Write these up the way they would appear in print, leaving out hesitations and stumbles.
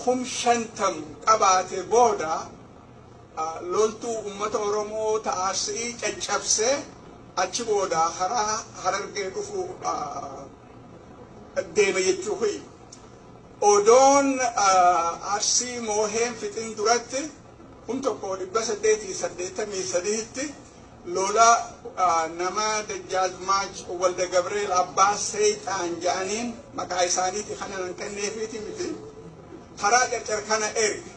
50,000 qabaate booda loltuu ummata Oromoo ta'arsii caccabsee achi booda karaa Harargee dhufu deeme jechuu. Odoon Arsii mooheen fixin duratti 1883tti lola nama Dajjaazmaach Walda Gabriel Abbaa Seexaan jedhaniin, maqaa isaaniiti kana nan kenneefiiti miti, karaa Carcar kana erge.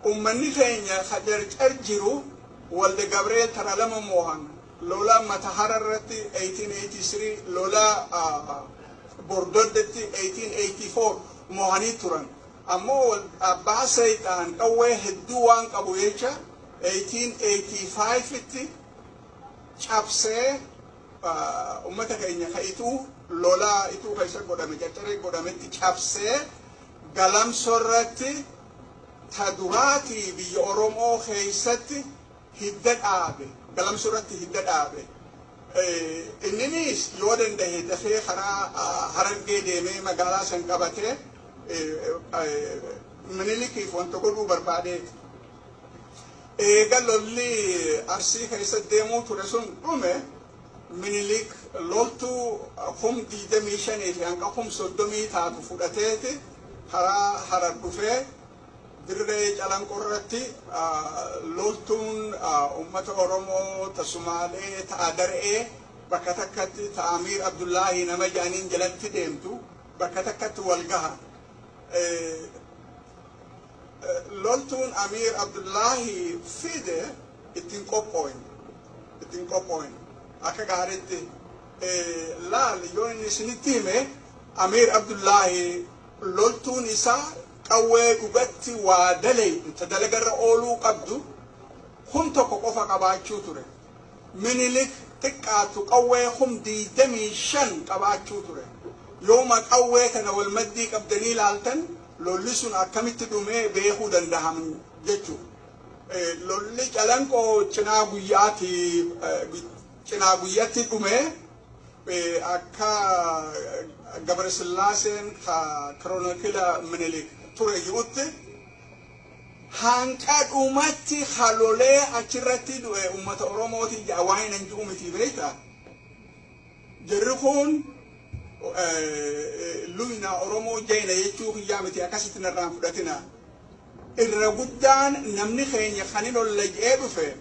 Ummanni keenya ka Carcar jiru Walda Gabriel tara lama moohan: lola Matahara irratti 1883, lola Bordoddetti 1884 moohanii turan. Ammoo Abbaa Seexaan qawwee hedduu waan qabu jecha 1885tti cabsee ummata keenya ka Ituu, lola Ituu keessa godhame, Carcaree godhametti cabsee, Galamsoo irratti ta duraatii biyya Oromoo keessatti hidda dhaabe, Galamsoo irratti hidda dhaabe. Inninis yoo danda'e dafee karaa Harargee deemee magaalaa san qabatee Minilikiif wanta godhuu barbaadeeti. Eega lolli Arsii keessa deemuu ture sun dhume, Minilik loltuu 25,000 fi hanga 30,000 taatu fudhateeti karaa Harar dhufee dirree Calanqoo irratti loltuun ummata Oromoo ta Sumaalee, ta Adar'ee bakka takkatti, ta Amiir Abdullaahii nama jedhaniin jalatti deemtu, bakka takkatti wal gahan. Loltuun Amiir Abdullaahii fide ittiin qophooyin akka gaariitti. Laal, yoo inni isinitti hime, Amiir Abdullaahii loltuun isaa qawwee dhugatti waa daleydu, ta dalagarra ooluu qabdu, 1000 qofa qabaachuu ture. Minilik xiqqaatu qawwee 25,000 qabaachuu ture. Yooma qawwee kana wal maddii qabdanii ilaaltan, lolli sun akkamitti dhumee beekuu dandaham jechuu. Lolli Calanqoo cinaa guyyaati, cinaa guyyatti dhume. Akka Gabrasillaaseen ka chronicle Minilik ture ji'utti, hanqa dhumatti halolee achirratti du'e ummata Oromooti jedha. Waan hin ji'u miti, beekta. Jarri kun luyna Oromoo jayna jechuu kiyyaa miti, akkasitti narraan fudhatina. Irra guddaan namni keenya kan hin olla jedhee dhufe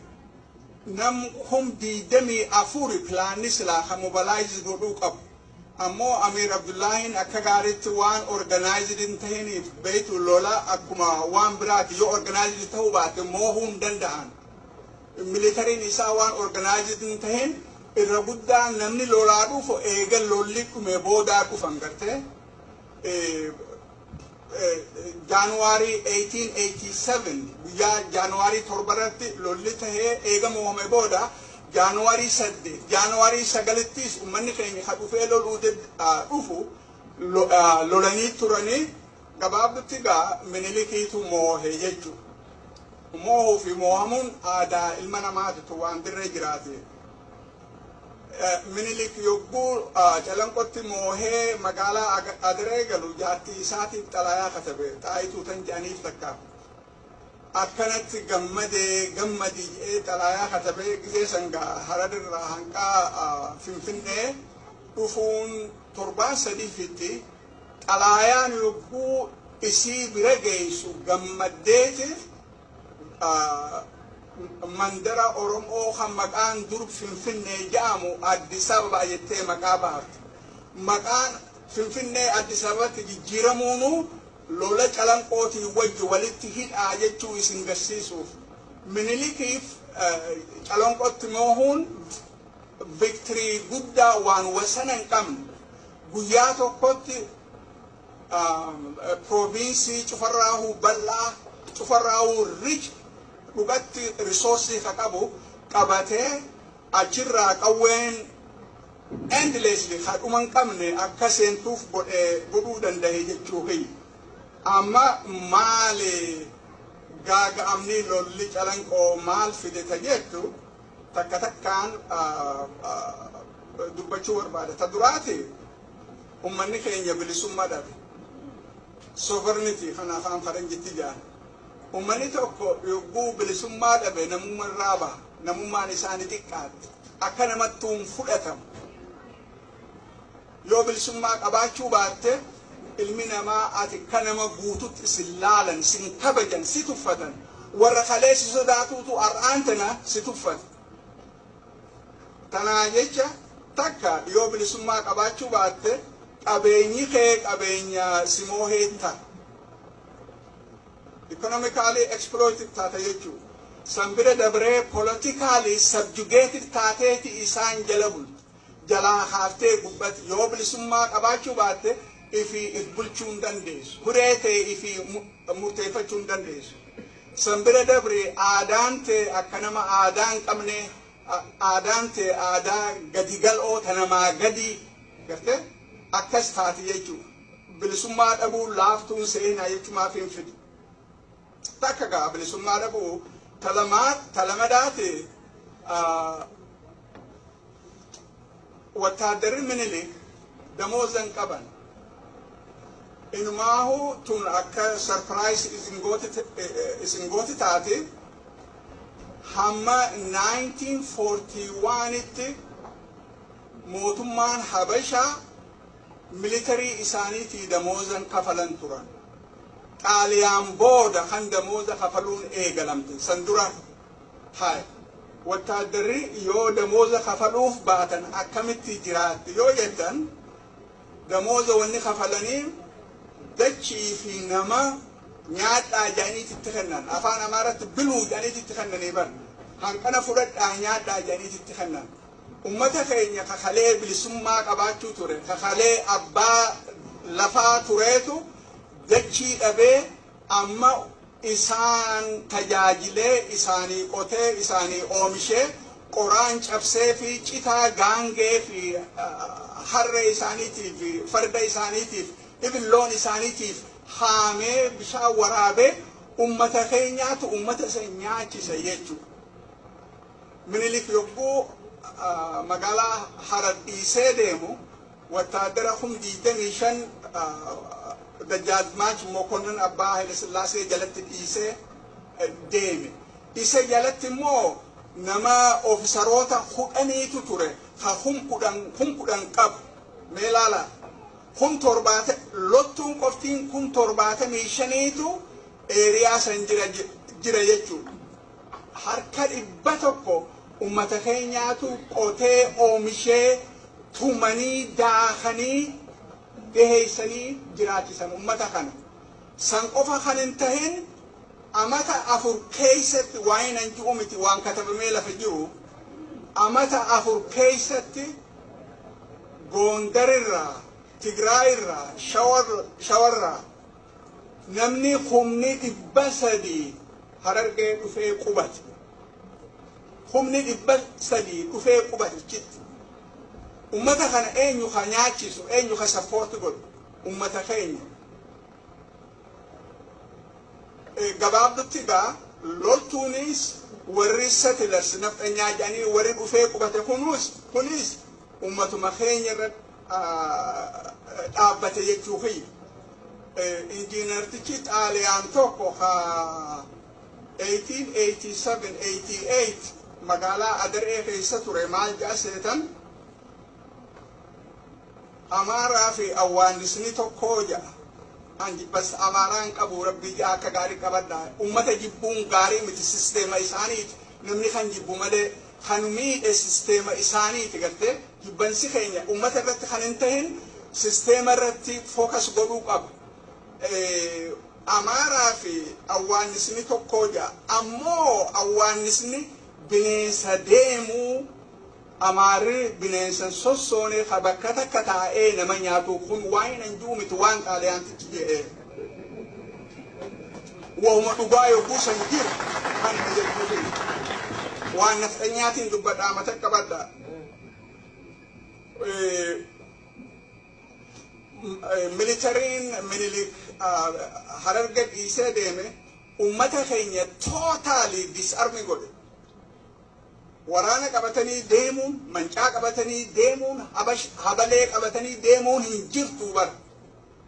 nam 24,000 pilaanni silaa kan mobilize godhuu qabu. Ammoo Amiir Abdullaahiin akka gaariitti waan organized hin tahiniif, beeytu, lola akkuma waan biraati, yoo organized ta'uu baate moohuu hin danda'an. Militariin isaa waan organized hin tahin, irra guddaan namni lolaa dhufu eega lolli dhume boodaa dhufan gartee. Jaanuwaarii 1887, guyyaa Jaanuwaarii 7 irratti lolli tahee eega mo'ame booda, Jaanuwaarii 8, Jaanuwaarii 9ttis ummanni keenya ka dhufee loluu dhufu lolanii turanii. Gabaabdutti gaa Minilikiitu moohe jechuudha. Moohuu fi moohamuun aadaa ilma namaatitu, waan dirree jiraate. Minilik yogguu Calanqotti moohee magaalaa Adaree galu, jaartii isaatiif xalayaa katabe, Xaayituu tan jedhaniif takka. Akkanatti gammadee, gammadii jedhee xalayaa katabee. Gisee sangaa Hararirraa hanqaa Finfinnee dhufuun torbaan sadiifitti. Xalaayaan yogguu isii bira geessu gammaddeeti mandara Oromoo kan maqaan dur Finfinnee jedhamu Addis Ababa jettee maqaa baafte. Maqaan Finfinnee Addis Ababatti jijjiiramuunu lola Calanqootii wajji walitti hidhaa jechuu isin garsiisuuf. Minilikiif Calanqootti moohuun victory guddaa waan wasana hin qabne. Guyyaa tokkotti province cufarraahuu bal'aa, cufarraahuu rich, dhugatti resource ka qabu qabatee, achirraa qawween endlessly ka dhuma hin qabne akka seentuuf godhuu danda'e jechuu kiyya. Amma maali gaaga'amni lolli Calanqoo maal fide ta jettu, takka takkaan dubbachuu barbaada. Ta duraati, ummanni keenya bilisummaa dhabe. Sovereignty kan afaan faranjitti jedhan. Ummanni tokko yogguu bilisummaa dhabe namummaa irraa baha. Namummaan isaanii xiqqaatti. Akka namattuu hin fudhatamu. Yoo bilisummaa qabaachuu baatte, ilmi namaa ati akka nama guututti isin laalan, sin kabajan, si tuffatan. Warra kalee si sodaatuutu har'aan tana si tuffata. Tanaa jecha takka yoo bilisummaa qabaachuu baatte, qabeenyi kee qabeenya simoo heetta. Economically exploited taata jechuudha. San bira dabree politically subjugated taateeti isaan jala bultu. Jalaa haaftee gubbatti yoo bilisummaa qabaachuu baatte, ifii if bulchuu hin dandeessu. Huree ta'e ifii murteeffachuu hin dandeessu. San bira dabree aadaan ta'e akka nama aadaa hin qabne, aadaan ta'e aadaa gadi gal'oo ta namaa gadi gartee akkas taati jechuudha. Bilisummaa dhabuu laaftuun seenaa jechumaaf hin fidu. Takka gaa bilisummaa dhabuu, talamadaati wattaaddarri Minilik damoozan qaban. Inumaahu tun akka surprise isin gooti taate, hamma 1941tti mootummaan Habashaa militarii isaaniitii damoozan kafalan turan. Xaaliyaan booda kan damooza kafaluun eegalamte. San dura hay wattaaddarri yoo damooza kafaluuf baatan akkamitti jiraatti yoo jettan, damooza wanni kafalanii dachii fi nama nyaadhaa jedhaniiti itti kennan. Afaan Amaaratti biluu jedhaniiti itti kennanii bar. Hanqana fudhadhaa nyaadhaa jedhaniiti itti kennan. Ummata keenya kakalee bilisummaa qabaachuu ture, kakalee abbaa lafaa tureetu dachii dhabee, amma isaan tajaajilee, isaanii qotee, isaanii oomishee, qoraan cabsee fi citaa gaangee fi harree isaaniitiif fi farda isaaniitiif, ibin loon isaaniitiif haamee, bishaan waraabee, ummata keenyaatu ummata isa nyaachisa jechuudha. Minilik yogguu magaalaa Harar dhiisee deemu wattaadara 25,000 Dajjaazmaach Mokonnon abbaa Haile Sillaasee jalatti dhiisee deeme. Isa jalatti immoo nama ofisaroota 10tu ture ka 10,000 qabu. Mee ilaala. 70,000 loltuun qoftiin 75,000tu area san jira jechuudha. Harka 100 ummata keenyaatu qotee, oomishee, tumanii, daakanii, dhiheessanii jiraachisan ummata kana. San qofa kan hin tahin, amata 4 keessatti, waa'ee nan ji'u miti, waan katabamee lafa jiru, amata 4 keessatti Goondarirraa, Tigraayirraa, Shawarraa namni 300,000 Harargee dhufee qubate. 300,000 dhufee qubate chitti. Ummata kana eenyu ka nyaachisu, eenyu ka support godhu? Ummata keenya. Gabaabdutti gaa loltuunis warri settlers nafxanyaa jedhanii warri dhufee qubate kunis ummatuma keenya irra dhaabbate jechuu kiyya. Injiinartichi Xaaliyaan tokko ka 1887-88 magaalaa Adar'ee keessa ture maal jedha seetan? Amaaraa fi awwaannisni tokkoo jedha. An bas Amaaraan qabu, rabbii jedha, akka gaarii qabadha. Ummata jibbuun gaarii miti, sisteema isaaniiti. Namni kan jibbu malee kan miidhe sisteema isaaniiti gartee. Jibbansi keenya ummata irratti kan hin tahin, sisteema irratti focus godhuu qaba. Amaaraa fi awwaannisni tokkoo jedha. Ammoo awwaannisni bineensa deemuu, Amaarri bineensa sossoone ka bakka takka taa'ee nama nyaatu. Kun waan hin jiru miti, waan Xaaliyaantichi jedhee. Wahuma dhugaa yogguu san jiru kan jechuufi. Waan nafxanyaatiin dubbadhaa, mata qabadha. Militariin Minilik Hararga dhiisee deeme ummata keenya totally disarm godhe. Waraana qabatanii deemuun, mancaa qabatanii deemuun, habalee qabatanii deemuun hin jirtu bara.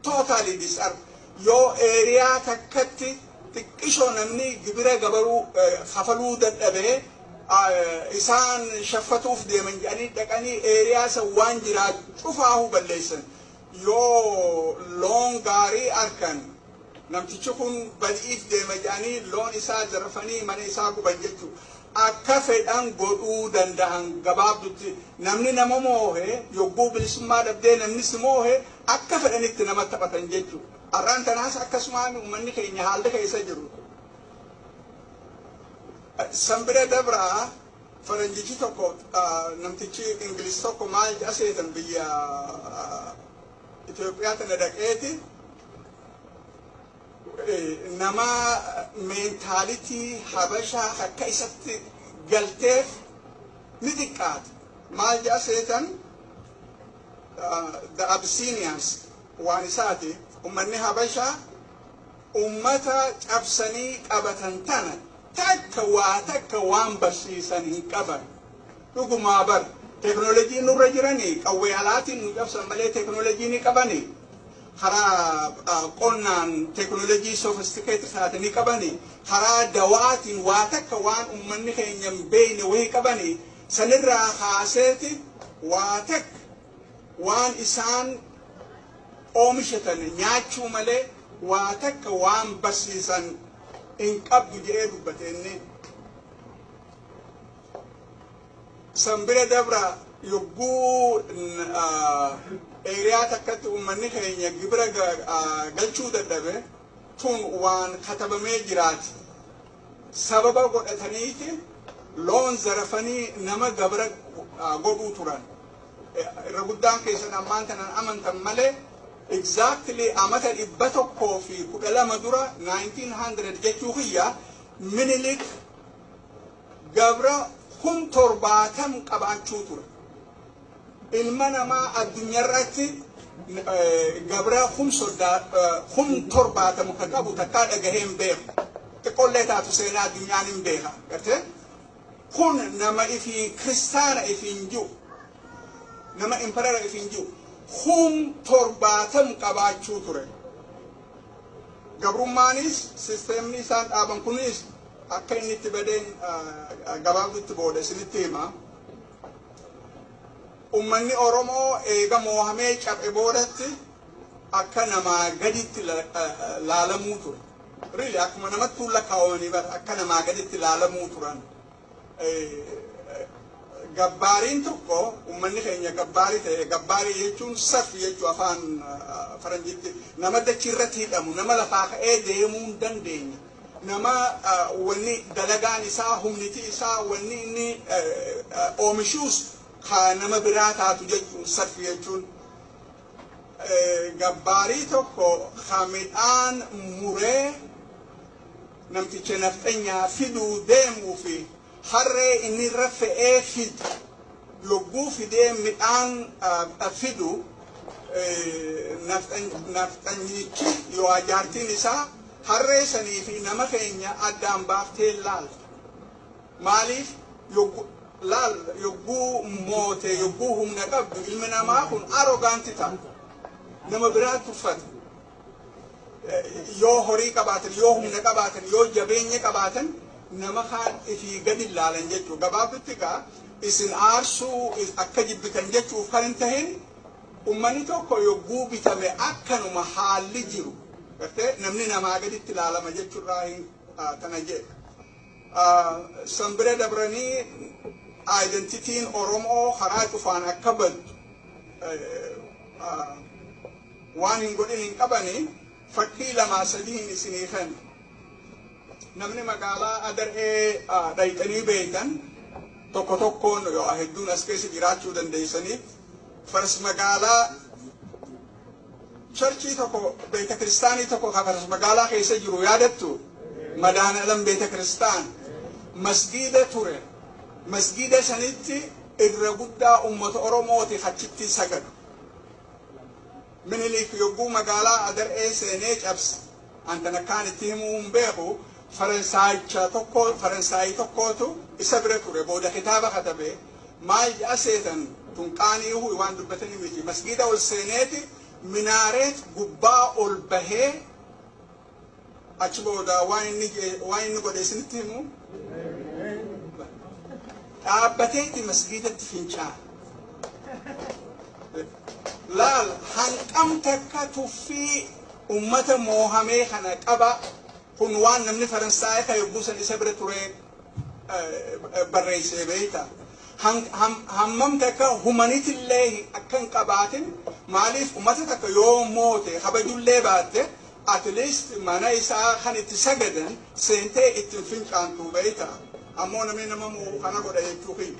Totally disarm. Yoo area takkatti xiqqishoo namni gibira gabaruu kafaluu dadhabee, isaan shaffatuuf deeman jedhanii dhaqanii area san waan jiraa cufaahu balleessan. Yoo loon gaarii arkan, namtichi kun badiif deema jedhanii loon isaa zarafanii mana isaa guban jechuudha. Akka fedhan godhuu danda'an. Gabaabdutti, namni nama moohe, yogguu bilisummaa dhabdee namni si moohe, akka fedhanitti nama taphatan jechuudha. Har'aan tanaas akkasumaan uummanni keenya haalli keessa jiru. San bira dabraa, faranjichi tokko, namtichi Ingiliz tokko maal jedha seetan? Biyya Itoophiyaa tana dhaqeeti nama mentality Habashaa akka isatti galteef ni xiqqaata. Maal jedha seetan? The Abyssinians waan isaati. Ummanni Habashaa ummata cabsanii qabatan tana takka waa takka waan barsiisan hin qaban. Dhugumaa bar, teeknoolojii nurra jiranii qawwee alaatiin nu cabsan malee teeknoolojii ni qabani. Karaa qonnaan teeknoolojii sophisticated taate ni qabani. Karaa dawaatiin waa takka waan ummanni keenya hin beekne wahii qabani. Sanirraa kaaseeti waa takka waan isaan oomishatan nyaachuu malee waa takka waan barsiisan hin qabdu jedhee dubbate inni. San bira dabra, yogguu area takkatti uummanni keenya gibira galchuu dadhabe, tun waan katabamee jiraati. Sababa godhataniiti loon zarafanii nama gabra godhuu turan. Irra guddaan keessan ammaan tanan amantan malee, exactly amata 112 dura, 1900 jechuu kiyya, Minilik gabra 70,000 qabaachuu ture. Ilma namaa addunyaarratti gabra 70,000 ka qabu takkaa dhagahee hin beeku. Xiqqoollee taatu seenaa addunyaan hin beeka. Gartee? Kun nama ifii kiristaana ifiin jiru. Nama emperor ifiin jiru. 70,000 qabaachuu ture. Gabrummaanis sisteemni isaan dhaaban kunis akka inni itti badeen gabaabdutti booda isinitti hima. Ummanni Oromoo eega moohamee caphe boodatti akka namaa gaditti laalamuu ture. Really, akkuma namattuu lakkaawamanii bara akka namaa gaditti laalamuu turan. Gabbaariin tokko, ummanni keenya gabbaarii ta'e, gabbaarii jechuun serf jechuu afaan faranjitti, nama dachii irratti hidhamu, nama lafaa ka'ee deemuu hin dandeenye, nama wanni dalagaan isaa, humniti isaa, wanni inni oomishuus ka nama biraa taatu jechuun serf jechuun. Gabbaarii tokko ka midhaan muree namticha nafxanyaa fiduu deemuu fi harree inni irra fe'ee fidu, yogguu fidee midhaan fidu, nafxanyichi yoo jaartiin isaa harree sanii fi nama keenya addaan baaftee laalta. Maaliif? Laal, yogguu moote, yogguu humna qabdu, ilmi namaa kun arrogant ta'a. Nama biraa tuffata. Yoo horii qabaatan, yoo humna qabaatan, yoo jabeenya qabaatan, nama kaan ifii gadi ilaalan jechuudha. Gabaabdutti gaa isin aarsuu akka jibbitan jechuuf kan hin tahin, ummanni tokko yogguu bitame akkanuma haalli jiru. Gartee, namni namaa gaditti ilaalama jechuurraa hin tana jedha. San bira dabranii identityn Oromoo karaa cufaan akka baddu waan hin godhin hin qabani. Fakkii lamaa sadiin isinii kenna. Namni magaalaa Adar'ee dhayxanii beeytan tokko tokkoon yoo hedduun as keessa jiraachuu dandeessaniif, faras magaalaa church tokko, beeta kiristaanii tokko ka faras magaalaa keessa jiru yaadattu? Madaanalam beeta kiristaan masgiida ture. Masgiida sanitti irra guddaa ummata Oromooti achitti sagadu. Minilik yogguu magaalaa Adar'ee seenee cabse, antan akkaan itti himuu hin beeku, Faransaayicha tokko, Faransaayii tokkootu isa bira ture, booda kitaaba katabe. Maal jedha seetan? Tunqaanii waan dubbatanii miti. Masgiida ol seeneeti minaareet gubbaa ol bahee Achi booda waan inni godhe isinitti himu. Dhaabbateeti masgiidatti fincaan. Laal, hanqam takka tuffii ummata moohamee kana qaba. Kun waan namni Faransaayii kan yogguu san isa bira ture barreessee beeyta. Hammam takka humanitillee akka hin qabaatin. Maaliif, ummata takka yoo moote kabajullee baatte, at least mana isaa kan itti sagadan seentee ittiin fincaantu beeyta. Ammoo namni nama moo kana godha jechuu kiyya.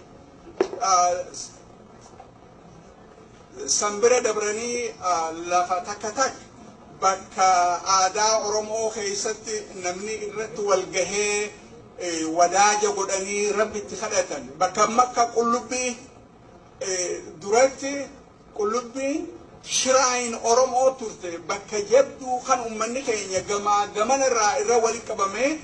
San bira dabranii lafa takka takka bakka aadaa Oromoo keessatti namni irratti wal gahee wadaaja godhanii Rabbi itti kadhatan, bakka makka Qullubbii duratti, Qullubbiin shrine Oromoo turte, bakka jabduu kan ummanni keenya gamaa gamanarraa irra walitti qabamee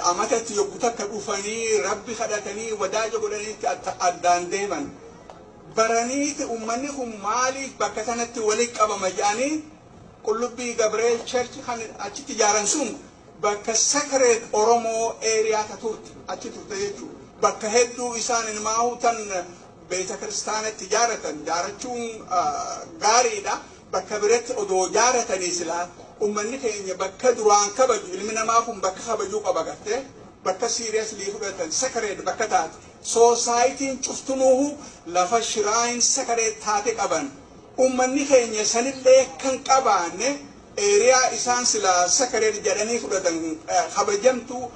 amatatti yogguu takka dhufanii Rabbi kadhatanii wadaaja godhaniitti addaan deeman. Baraniiti ummanni kun maaliif bakka sanatti walitti qabama jedhanii Qullubbii Gabreel Church kan achitti ijaaran sun bakka sacred Oromoo area ta turte achi turte jechuudha. Bakka hedduu isaan ilmaa'uu tan beeta kiristaanatti ijaaratan ijaarachuun gaariidha. Bakka biratti odoo ijaaratanii silaa ummanni keenya bakka duraan kabaju, ilmi namaa kun bakka kabajuu qaba gartee, bakka seriously fudhatan, sacred bakka taate, societyn cuftunuuhu lafa shrine sacred taate qaban. Ummanni keenya sanillee kan qabaanne area isaan silaa sacred jedhanii fudhatan, kabajamtu,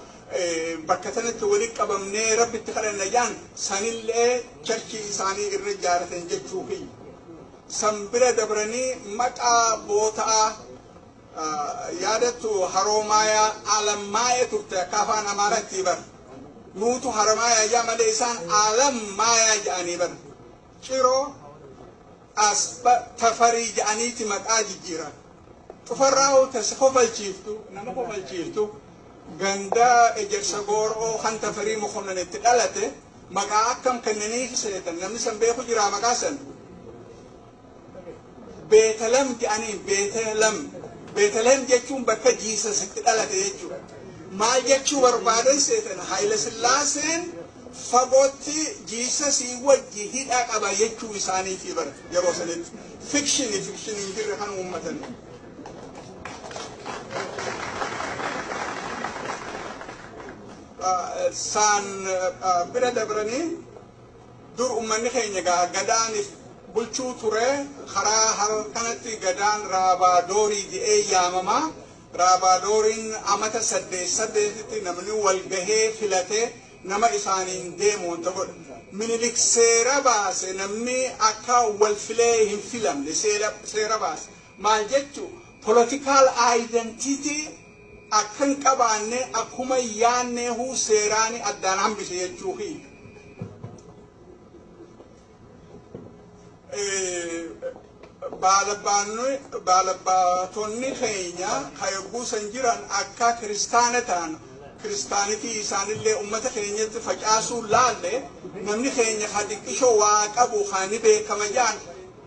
bakka sanatti walitti qabamnee Rabbitti kadhanna jaan sanillee churchii isaanii irra ijaaratan jechuu kiyya. San bira dabranii maqaa bootaa yaadattu, Haroomayaa Alammaaya turte akka afaan Amaaraatti bar. Nuutu Haramaayaa jaa malee isaan Alammaayaa jedhanii bar. Ciroo as Tafarii jedhaniiti maqaa jijjiiran. Cufarraa tasi kofalchiiftu, nama kofalchiiftu, ganda Ejersa Gooroo kan Tafarii Mokonnon itti dhalate maqaa akkam kennanii seetan? Namni san beeku jira maqaa san? Beetalam jedhanii. Beetalam, Beetaleem jechuun bakka Jesus itti dhalate jechuudha. Maal jechuu barbaadan seetan? Haayila Sillaaseen fagootti Jesusii wajji hidha qaba jechuu isaaniifi bara yeroo sanitti. Fiction hin jirre kan uummatanii. Saan bira dabranii dur ummanni keenya gaa gadaaniif bulchuu ture. Karaa Harar kanatti gadaan Raabaadorii jedhee yaamamaa. Raabadooriin amata 8 8tti namni wal gahee filatee nama isaaniin deemu wanta godha. Minilik seera baase, namni akka wal filee hin filamne seera baase. Maal jechuu, political identity akka hin qabaanne, akkuma yaanneehuu seeraani addaan hambise jechuu kiyya. Baalabbaatonni keenya ka yogguu san jiran akka kiristaana ta'an, kiristaanitii isaanillee ummata keenyatti facaasuu laalle, namni keenya ka xiqqishoo waa qabu ka ni beekama jaan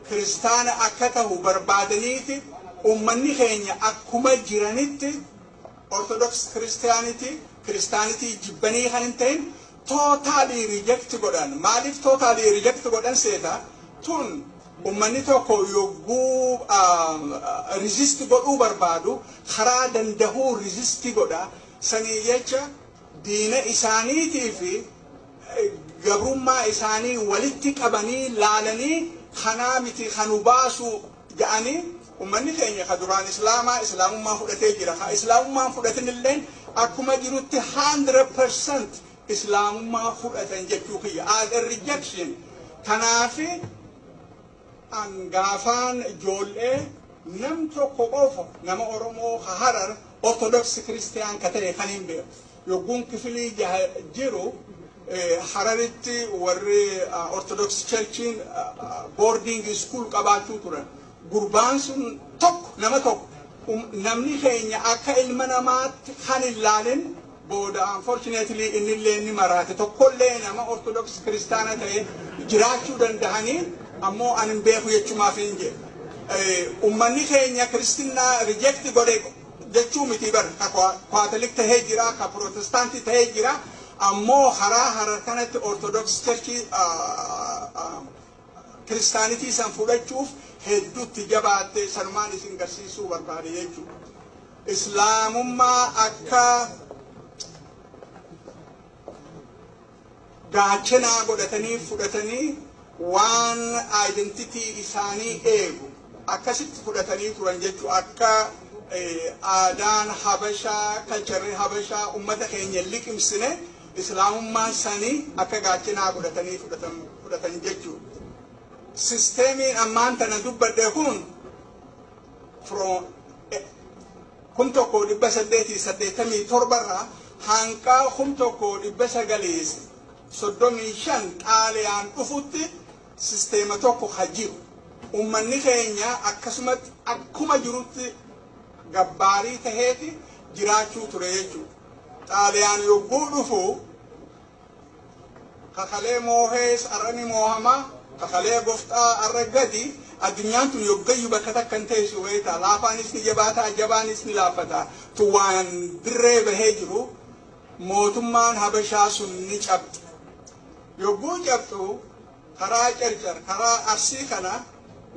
kiristaana akka tahu barbaadaniiti, ummanni keenya akkuma jiranitti Orthodox Christianity, kiristaanitii jibbanii kan hin ta'in, totally reject godhan. Maaliif totally reject godhan seeta? Tun ummanni tokko yogguu resist godhuu barbaadu karaa dandahuu resist godha. Sanii jecha diina isaaniitii fi gabrummaa isaanii walitti qabanii laalanii kanaa miti kanu baasu jedhanii, ummanni keenya ka duraan islaamaa islaamummaa fudhatee jira. Ka islaamummaan fudhatin illeen akkuma jirutti 100% islaamummaa fudhatan jechuu kiyya as a rejection. Kanaafi an gaafaan ijoollee nam tokko qofa nama Oromoo ka Harar Orthodox Christian ka ta'e kan hin beeku. Yogguun kifilii 6 jiru Hararitti warri Orthodox Churchiin boarding school qabaachuu turan. Gurbaan sun tokko, nama tokko, namni keenya akka ilma namaatti kan hin laalin. Booda unfortunately innillee inni maraate. Tokkollee nama Orthodox kiristaana ta'e jiraachuu dandahanii ammoo ani hin beeku jechumaaf hin jedhe. Ummanni keenya kiristinnaa reject godhe. jechuu miti bar, ka Kaatolik tahee jira, ka Protestaantii tahee jira. Ammoo karaa Harar kanatti Orthodox Churchii, kiristaanitii san fudhachuuf hedduutti jabaatte. Sanumaan isin garsiisuu barbaade jechuudha. Islaamummaa akka gaachanaa godhatanii fudhatanii, waan identity isaanii eegu akkasitti fudhatanii turan jechuu. Akka aadaan Habashaa, culturerri Habashaa ummata keenya liqimsine, islaamummaan sanii akka gaachanaa godhatanii fudhatan jechuu. Systemiin ammaan tana dubbadhe kun from 1887rraa hanqaa 1935 Xaaliyaan dhufutti systema tokko ha jiru. Ummanni keenya akkasumatti akkuma jirutti gabbaarii taheeti jiraachuu ture jechuudha. Xaaliyaan yogguu dhufu, kakalee moohees arra ni moohama, kakalee goftaa arra gadi. Addunyaan tun yoggayyuu bakka takka hin teessu beektaa. Laafaanis ni jabaataa, jabaanis ni laafataa. Tun waan dirree bahee jiru. Mootummaan Habashaa sun ni cabxe. Yogguu cabxu, karaa Carcar, karaa Arsii kana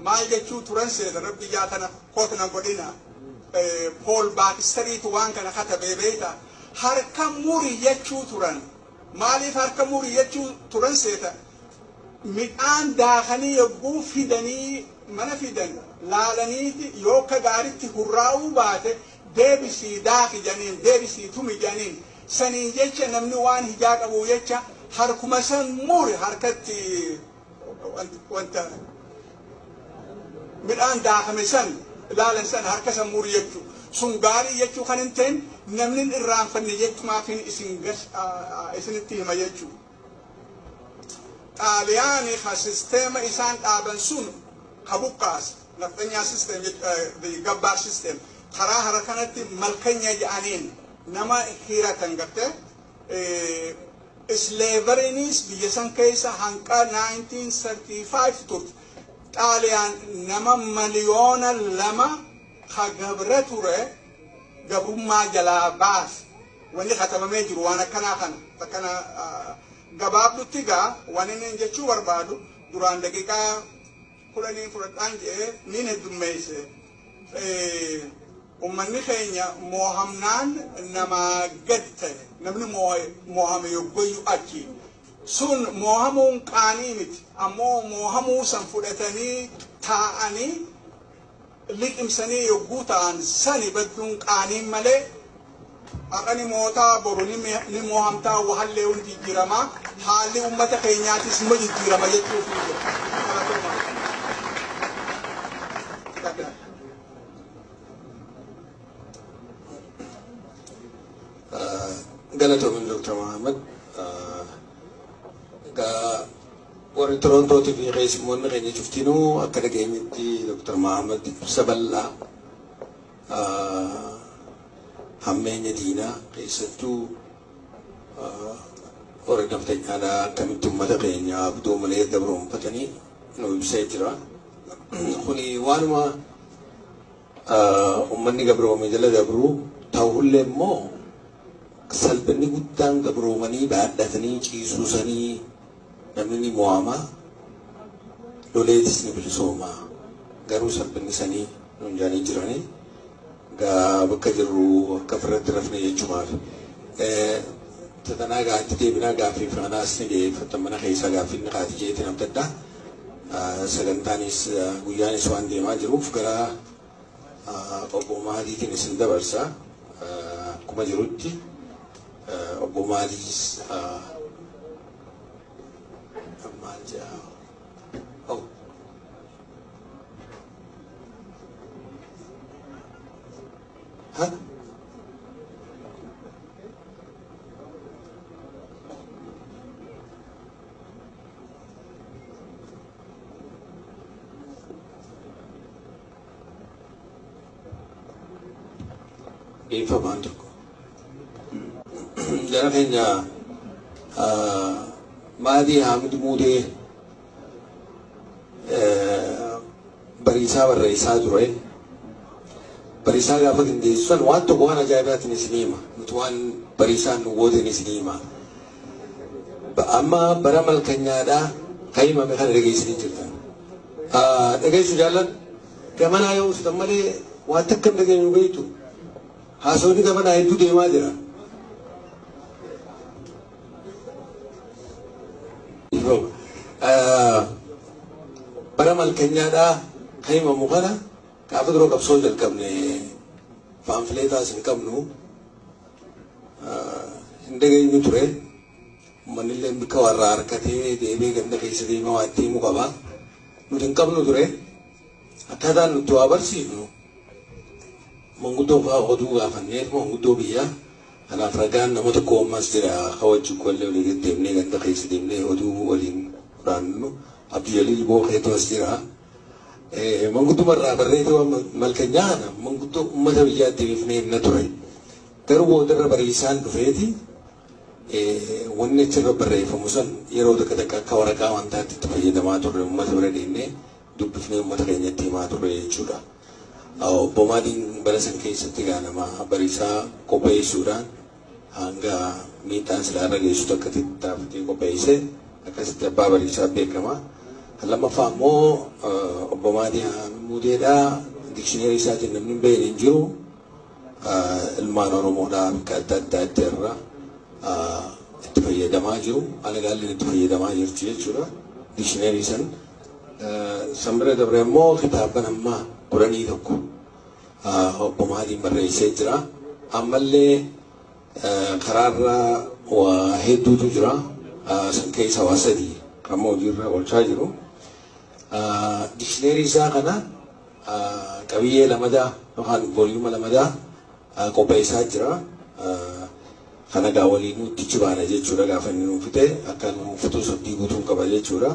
maal jechuu turan seeta? Rabbi ijaa tana kootna godhina. Paul Baxteriitu waan kana katabee beekta. Harka muri jechuu turan. Maaliif harka muri jechuu turan seeta? Midhaan daakanii yogguu fidanii mana fidan, laalaniiti yoo akka gaaritti hurraa'uu baate, deebisii daaki janiin, deebisii tumi janiin. Saniin jecha namni waan hijaa qabu jecha harkuma san muri, harkatti wanta midhaan daakame san laalan san harka san muri jechuu. Sun gaarii jechuu kan hin ta'in namni hin irraanfanne jechumaafin isinitti hima jechuu. Xaaliyaani ka systema isaan dhaaban sun ka buqqaase nafxanyaa system, gabbaar system, karaa hara kanatti malkanya jedhaniin nama hiratan garte. Slaverynis biyya san keessa hanqa 1935 turte. Xaaliyaan nama 2 miliyoona ka gabra ture gabrummaa jalaa baase. Wanni katabamee jiru waan akkanaa kana akkana gabaabdutti. Gaa waan inni jechuu barbaadu, duraan daqiiqaa 10 fudhadhaan jedhee niin heddummeeyse. Ummanni keenya moohamnaan namaa gad ta'e. Namni moohame yoggoyyu achi sun moohamuun qaanii miti, ammoo moohamuu san fudhatanii taa'anii liqimsanii yogguu ta'an sani badduun qaaniin malee. Har'a ni mootaa, boru ni moohamtaa, wahallee hundi jijjiiramaa, haalli ummata keenyaatis immoo jijjiirama jechuuf ni jira. Galatoomaa. Galatoomin, Dr. Muhammad. Egaa warri Torontootii fi keessummoonni keenya cuftinuu akka dhageenyetti Dr. Muhammad ibsa bal'aa hammeenya diinaa, keessattuu warri naftanyaadhaa akkamitti uummata keenya abduu malee gabroonfatanii nu ibsee jira. Kuni waanuma uummanni gabroome jala dabruu ta'ullee immoo salphinni guddaan gabroomanii baadhatanii ciisuu sanii namni ni mo'ama, loleetis ni bilisooma, garuu salphinni sanii nuun jaanii jiranii gaa bakka jirru akka ofirratti rafne jechumaaf. Tatanaa gaatti deebinaa, gaaffii fi kanaas ni dhiyeeffatan, mana keessaa gaaffiin ni kaati jeetiin abdadhaa. Sagantaanis guyyaanis waan deemaa jiruuf gara obbo Mahadiitiin isin dabarsa. Akkuma jirutti obbo Mahadiis maal jedhaa? Oh. Ha? Dhiifamaan tokko. Jara keenya, Maadii Hamid Muudee bariisaa barreessaa ture. Bariisaa gaafa qindeessu san waan tokko waan ajaa'ibaatiin isin hima. Nuti waan bariisaan nu gooteen isin hima. Amma bara malkanyaadhaa kan himame kana dhageessanii jirtan. Dhageessu jaallan gamanaa yoo usitan malee waan takka hin dhageenyu beektu. Haasawni gamanaa hedduu deemaa jira. Bara malkanyaadhaa kan himamu kana gaafa duroo qabsoo jalqabne paamfileetaas hin qabnu hin dhageenyu ture. Uummanni illee bikka warraa harkatee deemee ganda keessa deemaa waa itti himu qaba. Nuti hin qabnu ture. Akkaataan nuti waa barsiifnu manguddoo fa'aa oduu gaafanneef manguddoo biyyaa kanaaf ragaan nama tokko ammas jira akka wajjin kollee olii gad deemnee ganda keessa deemnee oduu waliin furaannu Abdul Jaliil Bookeetu as jira. Mangudduma irraa barreetoo malkanyaa kana manguddoo uummata biyyaatti bifnee himna ture. Garuu boodarra bariisaan dhufeeti wanni achirra barreeffamu san yeroo takka takka akka waraqaa wantaatti itti fayyadamaa turre uummata bira deemnee dubbifnee uummata keenyatti himaa turre jechuudha. Obbo Maadiin bara san keessatti gaa nama bariisaa qopheessuudhaan hanga miidhaan silaa irra geessu takka tattaafatee qopheesse akkasitti abbaa bariisaa beekama. Lammaffaa immoo obbo Maadii Muudeedhaa dikshineerii isaatiin namni hin beekne hin jiru. Ilmaan Oromoodhaa bakka adda addaatti irra itti fayyadamaa jiru. Alagaalleen itti fayyadamaa jirti jechuudha. Dikshineerii san. San bira dabre immoo kitaaban ammaa 11 obbo Maadiin barreessee jira. Ammallee karaarra waa hedduutu jira. San keessa waa sadii kan hojiirra oolchaa jiru. Dikshineerii isaa kana qabiyyee lamadaa yookaan vooliyuma lamadaa qopheessaa jira. Kana gaa waliin nutti cibaana jechuudha gaafa inni nuuf fixe akka nuuf fixu sabdii guutuun qaba jechuudha.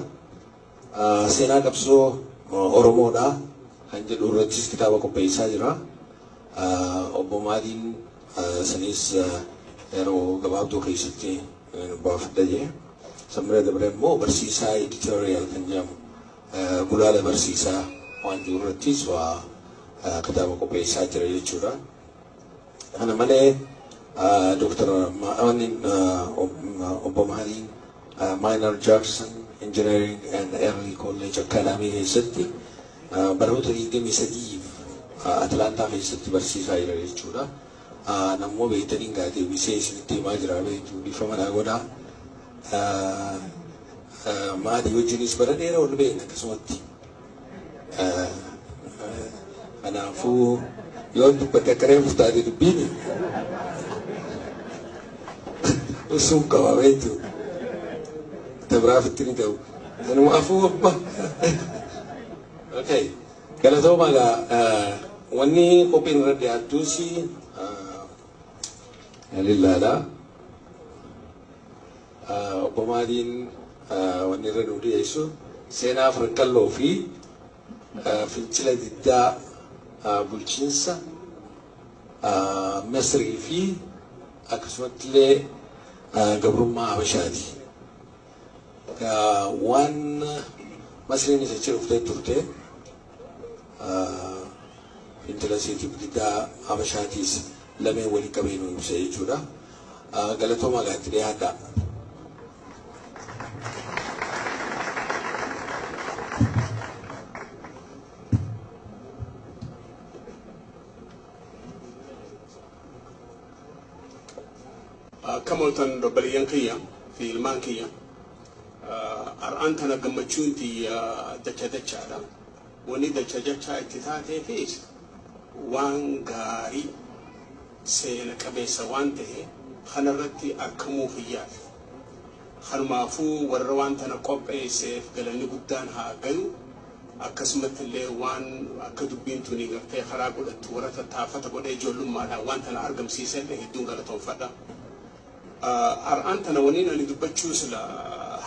Seenaa qabsoo Oromoodhaa kan jedhu irrattis kitaaba qopheessaa jira. Obbo Maadiin sanis yeroo gabaabduu keessatti baafadha jee. San bira dabre immoo barsiisaa editorial kan jedhamu gulaala barsiisaa waan jiru irrattis waa kitaaba qopheessaa jira jechuudha. Kana malee Dr. Obbo Maadiin Maynard Jackson Engineering and Early College Academy keessatti baroota 23 Atlantaa keessatti barsiisaa jira jechuudha. Nammoo beektaniin gaatee bisee isinitti himaa jira beektu dhiifama naa godhaa. Maatii wajjinis bara dheeraa ol beekna akkasumatti. Kanaafuu yoo dubbadde akka reefu taate dubbiin usuun qaba beektu. Tabraafitti ni ta'u. Kanumaafuu abba. Okay. Galatooma egaa wanni qophiin irra dhiyaattus lillaadha. Obbo Maadiin wanni irra nu dhiyeessu seenaa Afraqqalloo fi fincila diddaa bulchiinsa Masrii fi akkasumatti illee gabrummaa Habashaati. Waan Masriin isa achi dhuftee turte fincila isiitiif diddaa Habashaatiis lameen walii qabee nu ibsa jechuudha. Galatooma gaatti dhiyaadha. Akkam ooltan obboleeyyan kiyya fi ilmaan kiyya. Har'aan tana gammachuun tiyya dacha dachaadha. Wanni dacha dachaa itti taateefis waan gaarii seena qabeessa waan ta'e kanarratti argamuu kiyyaaf. Kanumaafuu warra waan tana qopheesseef galanni guddaan haa gayu. Akkasumatti illee waan akka dubbiin tuni gartee karaa godhattu warra tattaafata godhee ijoollummaadhaan waan tana argamsiise illee hedduun galatoonfadha. Har'aan tana waniin ani dubbachuu sila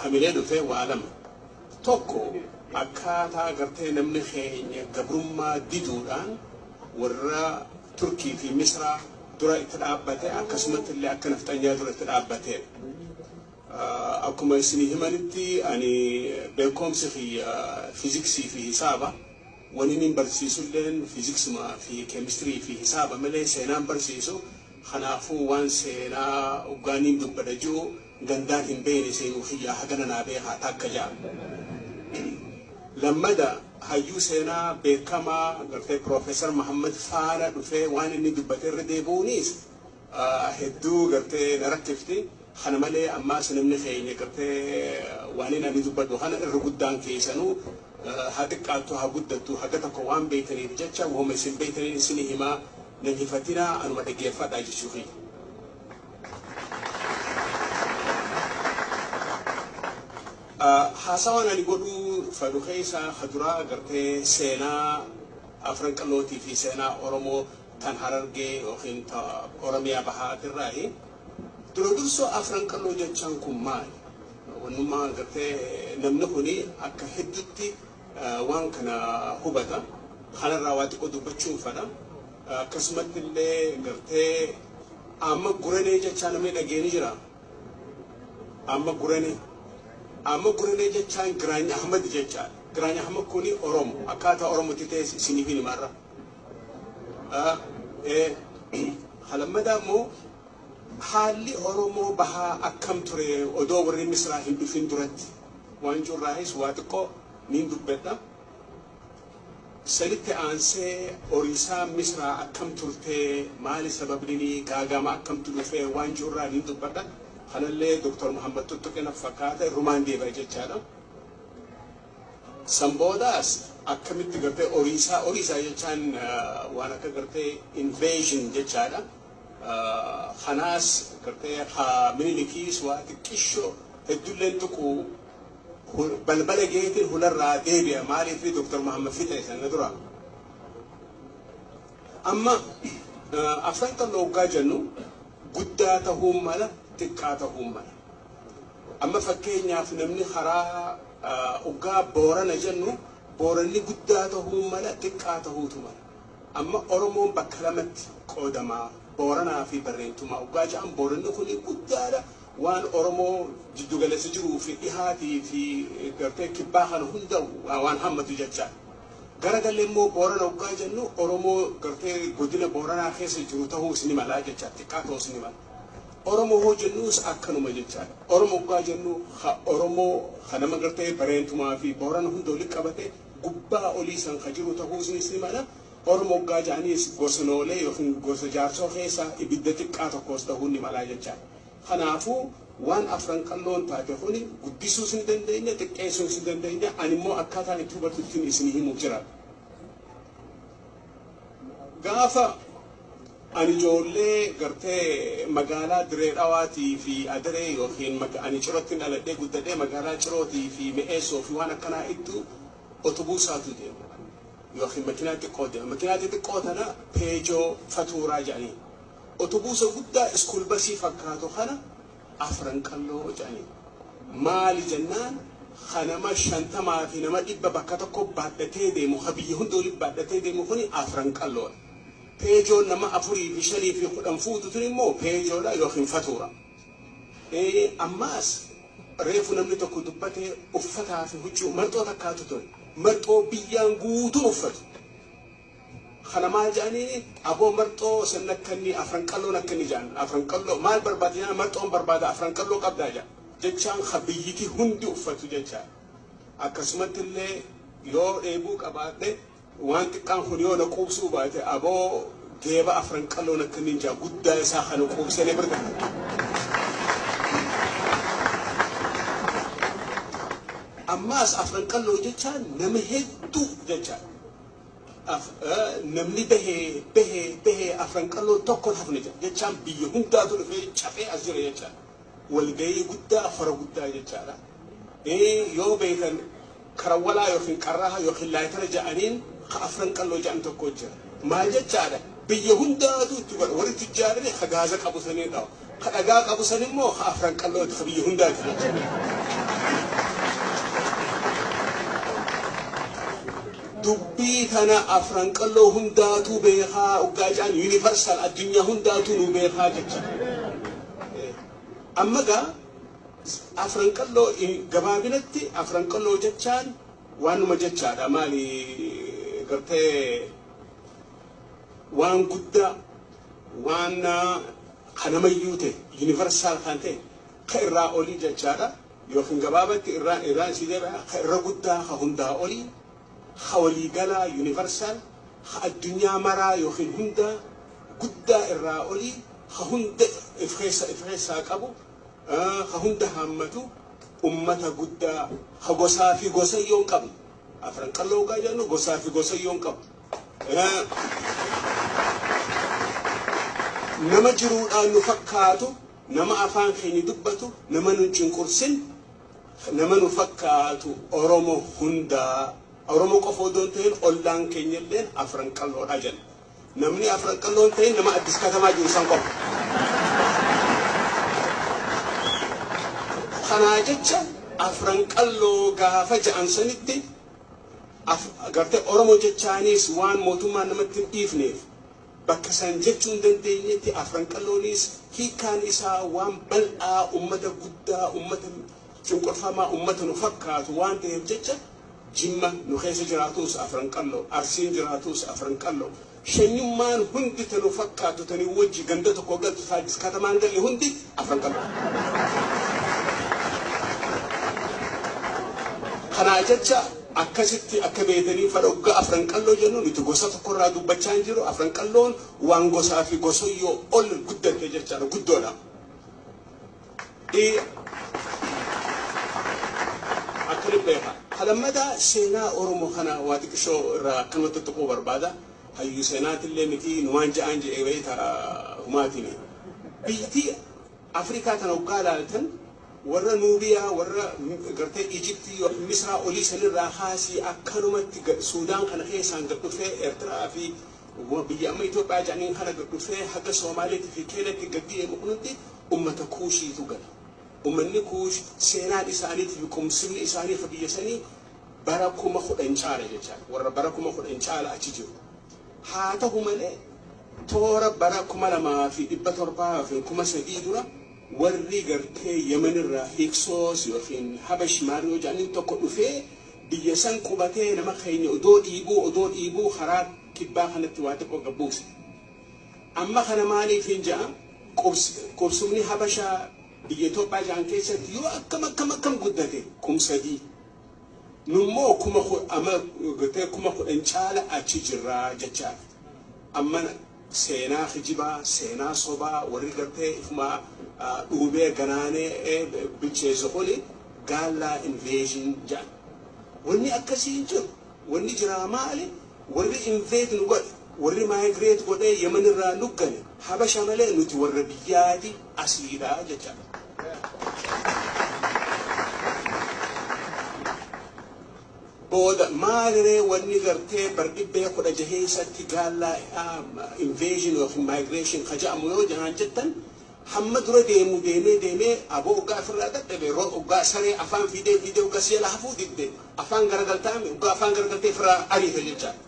hamilee dhufe waa lama. Tokko akkaataa gartee namni keenya gabrummaa diduudhaan warra Turkii fi Misraa dura itti dhaabbate akkasumatti illee akka nafxanyaa dura itti dhaabbate. Akkuma isinii himanitti ani beekumsi kiyya fiiziksii fi hisaaba. Wani inni barsiisulleen fiiziksuma fi keemistirii fi hisaaba malee seenaan barsiisu. Kanaafuu waan seenaa hoggaaniin dubbadha jiru gandaan hin beekne seenuu kiyyaa hagana naa beekaa takka ja'a. Lammada hayyuu seenaa beekamaa gartee Piroofeesar Mahammad Faana dhufee waan inni dubbate irra deebi'uunis hedduu gartee na rakkifti. Kana malee ammaas namni keenya gartee waan inni ani dubbadhu kana irra guddaan keessanuu haa xiqqaattu haa guddattu haga tokko waan beektaniif jecha wahuma isin beektaniin isin himaa nan hifatinaa anuma dhaggeeffadhaa jechuu kiyya. Haasawaan ani godhuu fedhu keessaa kaduraa gartee seenaa Afran Qallootii fi seenaa Oromoo tan Harargee yookiin Oromiyaa Bahaatirraayi. Dura dursoo Afran Qalloo jechaan kun maali? Wannummaa gartee namni kuni akka hedduutti waan kana hubata. Kanarraa waa xiqqoo dubbachuun fedha. Akkasumatti illee gartee amma guranee jechaa namni dhageeni jira. Amma guranee. Amma guranee jechaan Giraany Ahmad jechaadha. Giraany Ahmad kuni Oromo. Akkaataa Oromootti ta'e isiniif himarra. Halammadaa immoo haalli Oromoo bahaa akkam ture odoo warri Misraa hin dhufin duratti waan jirraayis waa xiqqoo niin dubbadha. Sanitti aansee horiisaa Misraa akkam turtee maali sababni gaagama akkamtu dhufee waan jirraa niin dubbadha. Kanallee Dr. Muhammad Tuttuqina fakkaata irrumaan deebi'a jechaadha. San boodaas akkamitti gartee horiisaa jechaan waan akka gartee invasion jechaadha. Kanaas gartee Minilikiis waa xiqqishoo hedduulleen tuqu balbala geetiin hularraa deebi'a maaliif Dr. Muhammad fixe sana dura. Amma Afran Qalloo hoggaa jennu guddaa ta'uu mala xiqqaa ta'uu mala. Amma fakkeenyaaf namni karaa hoggaa Boorana jennu Booranni guddaa ta'uu mala xiqqaa ta'uutu mala. Amma Oromoon bakka lamatti qoodamaa Booranaa fi Barreentumaa hoggaa jedhan Booranni kun guddaadha. Waan Oromoo jiddugaleessa jiruu fi dhihaatii fi gartee kibbaa kana hunda waan hammatu jechaadha. Garagallee immoo Boorana hoggaa jennu Oromoo gartee godina Booranaa keessa jiru ta'uus ni mala jechaadha. Xiqqaa ta'uus ni mala. Oromoo hoo jennuus akkanuma jechaadha. Oromoo hoggaa jennu Oromoo nama gartee Bareentumaa fi Boorana hunda walitti qabate gubbaa olii san ka jiru ta'uus ni mala. Oromoo hoggaa jedhaniis gosa noolee yookiin gosa jaarsoo keessaa ibidda xiqqaa tokkos ta'uu ni mala jechaadha. Kanaafuu waan Afran Qalloon taate kuni guddisuus ni dandeenya xiqqeessuus ni dandeenya ani immoo akkaataan itti hubatuttiin isinii himuuf jira. Gaafa ani ijoollee gartee magaalaa Diree Dhawaatii fi Adaree yookiin ani Cirootti dhaladhee guddadhee magaalaa Cirootii fi Mi'eessoo fi waan akkanaa iddoo otobuusaatu deema yookiin makiinaa xiqqoo deema. Makiinaa xixiqqoo tana Peejoo Fatuuraa jedhanii. Otobuusa guddaa school busii fakkaatu kana Afran Qalloo jedhanii. Maali jennaan kanama 50 fi nama 100 bakka tokko baadhatee deemu ka biyya hunda walitti baadhatee deemu kuni Afran Qalloodha. Peejoon nama 4 fi 5 fi 10 fuutu tun immoo Peejoodha yookiin Fatuura. Ammaas reefu namni tokko dubbatee uffataa fi huccuu marxoo takkaatu ture. Marxoo biyyaan guutuun uffatu. Kana maal jedhanii aboo marxoo san akka inni Afran Qalloon akka inni jedhan Afran Qalloo maal barbaada jedhan marxoon barbaada Afran Qalloo qabdaa jedhan jechaan ka biyyiti hundi uffatu jechaadha. Akkasumatti illee yoo dheebuu qabaadhe waan xiqqaan kun yoo na quubsuu baate aboo geeba Afran Qalloon akka inni jedhan guddaa isaa kana quubsee bira Ammaas Afran Qalloo jechaan nama hedduu jechaadha. Namni bahee bahee bahee Afran Qalloo tokko hafne jechaan biyya hundaatu dhufee cafee as jira jechaadha. Walgahii guddaa fara guddaa jechaadha. Yoo beekan karawwalaa yookiin qarraa yookiin laayitara jedhaniin ka Afran Qalloo jedhan tokko jira. Maal jechaadha biyya hundaatu itti godha warri tujjaarri ka gaaza qabu sanii dhawa. Ka dhagaa qabu san immoo ka Afran Qallooti ka biyya hundaati jechaadha. Dubbii tana Afran Qalloo hundaatu beekaa hoggaa jedhan universal addunyaa hundaatu nu beekaa jecha. Amma gaa Afran Qalloo gabaabinatti Afran Qalloo jechaan waanuma jechaadha maali Gartee waan guddaa, waan kanamayyuu ta'e, universal kan ta'e, ka irraa olii jechaadha. Yookiin gabaabatti irraan si deebi'a, ka irra guddaa, ka hundaa olii, ka waliigalaa, universal, ka addunyaa maraa yookiin hundaa guddaa irraa olii, ka hunda if keessaa qabu, ka hunda haammatu, ummata guddaa ka gosaa fi gosayyoo hin qabne. Afran Qalloo gaa jennu gosaa fi gosayyoo hin qabu. Nama jiruudhaan nu fakkaatu, nama afaan keenya dubbatu, nama nu cunqursin, nama nu fakkaatu, Oromo hundaa, Oromo qofa odoo hin ta'in ollaan keenya illeen Afran Qalloodha jenna. Namni Afran Qalloo hin ta'in nama Addis Katamaa jiru san qofa. Kanaa jecha Afran Qalloo gaafa ja'an sanitti gartee Oromo jechaanis waan mootummaan namatti hin dhiifneef bakka san jechuu hin dandeenyetti, Afran Qalloonis hiikkaan isaa waan bal'aa, ummata guddaa, ummata cunqurfamaa, ummata nu fakkaatu waan ta'eef jecha Jimma nu keessa jiraatus Afran Qalloo, Arsiin jiraatus Afran Qalloo, shanyummaan hundi ta nu fakkaatu, tani wajji ganda tokko galtu, Addis Katamaan galle hundi Afran Qalloo. Kanaa jecha akkasitti akka beetanii fadhogga Afran Qalloo jennu nuti gosa tokkorraa dubbachaa hin jiru. Afran Qalloon waan gosaa fi gosoyyoo ol guddatte jechaadha, guddoodha. Akkana beeka. Kalammadaa seenaa Oromoo kana waa xiqqishoo irraa akkanumatti tuquu barbaada. Hayyuu seenaatillee miti, numaan ja'aan jedhee beekta humaatiin. Biyyi Afrikaa tana hoggaa ilaaltan, warra Nuubiyaa, warra gartee Ijiptii yookiin Misraa olii sanirraa kaasii akkanumatti Suudaan kana keessaan gad dhufee, Eertiraa fi biyya amma Itoophiyaa jedhaniin kana gad dhufee, haga Soomaaliitii fi Keeniyaatti gad deemu kunutti ummata Kuushiitu gala. Ummanni Kuush seenaan isaaniitii fi qumsimni isaanii fi biyya sanii bara 10,000 caala jechaadha. Warra bara 10,000 caala achi jiru. Haa ta'u malee toora bara 2700 yookiin 3000 dura warri gartee Yemenirraa Hiksoos yookiin Habash Maariyoo jedhaniin tokko dhufee biyya san qubatee, nama keenya odoo dhiibuu karaa kibbaa kanatti waa xiqqoo gabbuuse. Amma kana maaliif hin ja'a? Qubsumni Habashaa biyya Itoophiyaa jedhan keessatti yoo akkam akkam akkam guddate 3000. Nummoo amma gartee 10,000 caala achi jirraa jechaadha. Amma seenaa kijibaa, seenaa sobaa warri gartee ifuma dhuubee ganaanee bilcheessu kuni Gaallaa invasion jedhan. Wanni akkasii hin jiru. Wanni jiraa maali? Warri invade nu godhe, warri migrate godhee Yemen irraa nu gale Habasha malee nuti warra biyyaati, asiidha jechaadha. Booda maaliree wanni gartee bar dhibbee kudha jaheessatti Gaallaa invasion yookiin migration ka jedhamu yoo janaan jettan, hamma dura deemu deemee deemee aboo oggaa ofirraa dadhabe, oggaa saree afaan fidee fidee oggaa si jala hafuu didde afaan garagaltaame, oggaa afaan garagaltee ofirraa ariita jechaadha.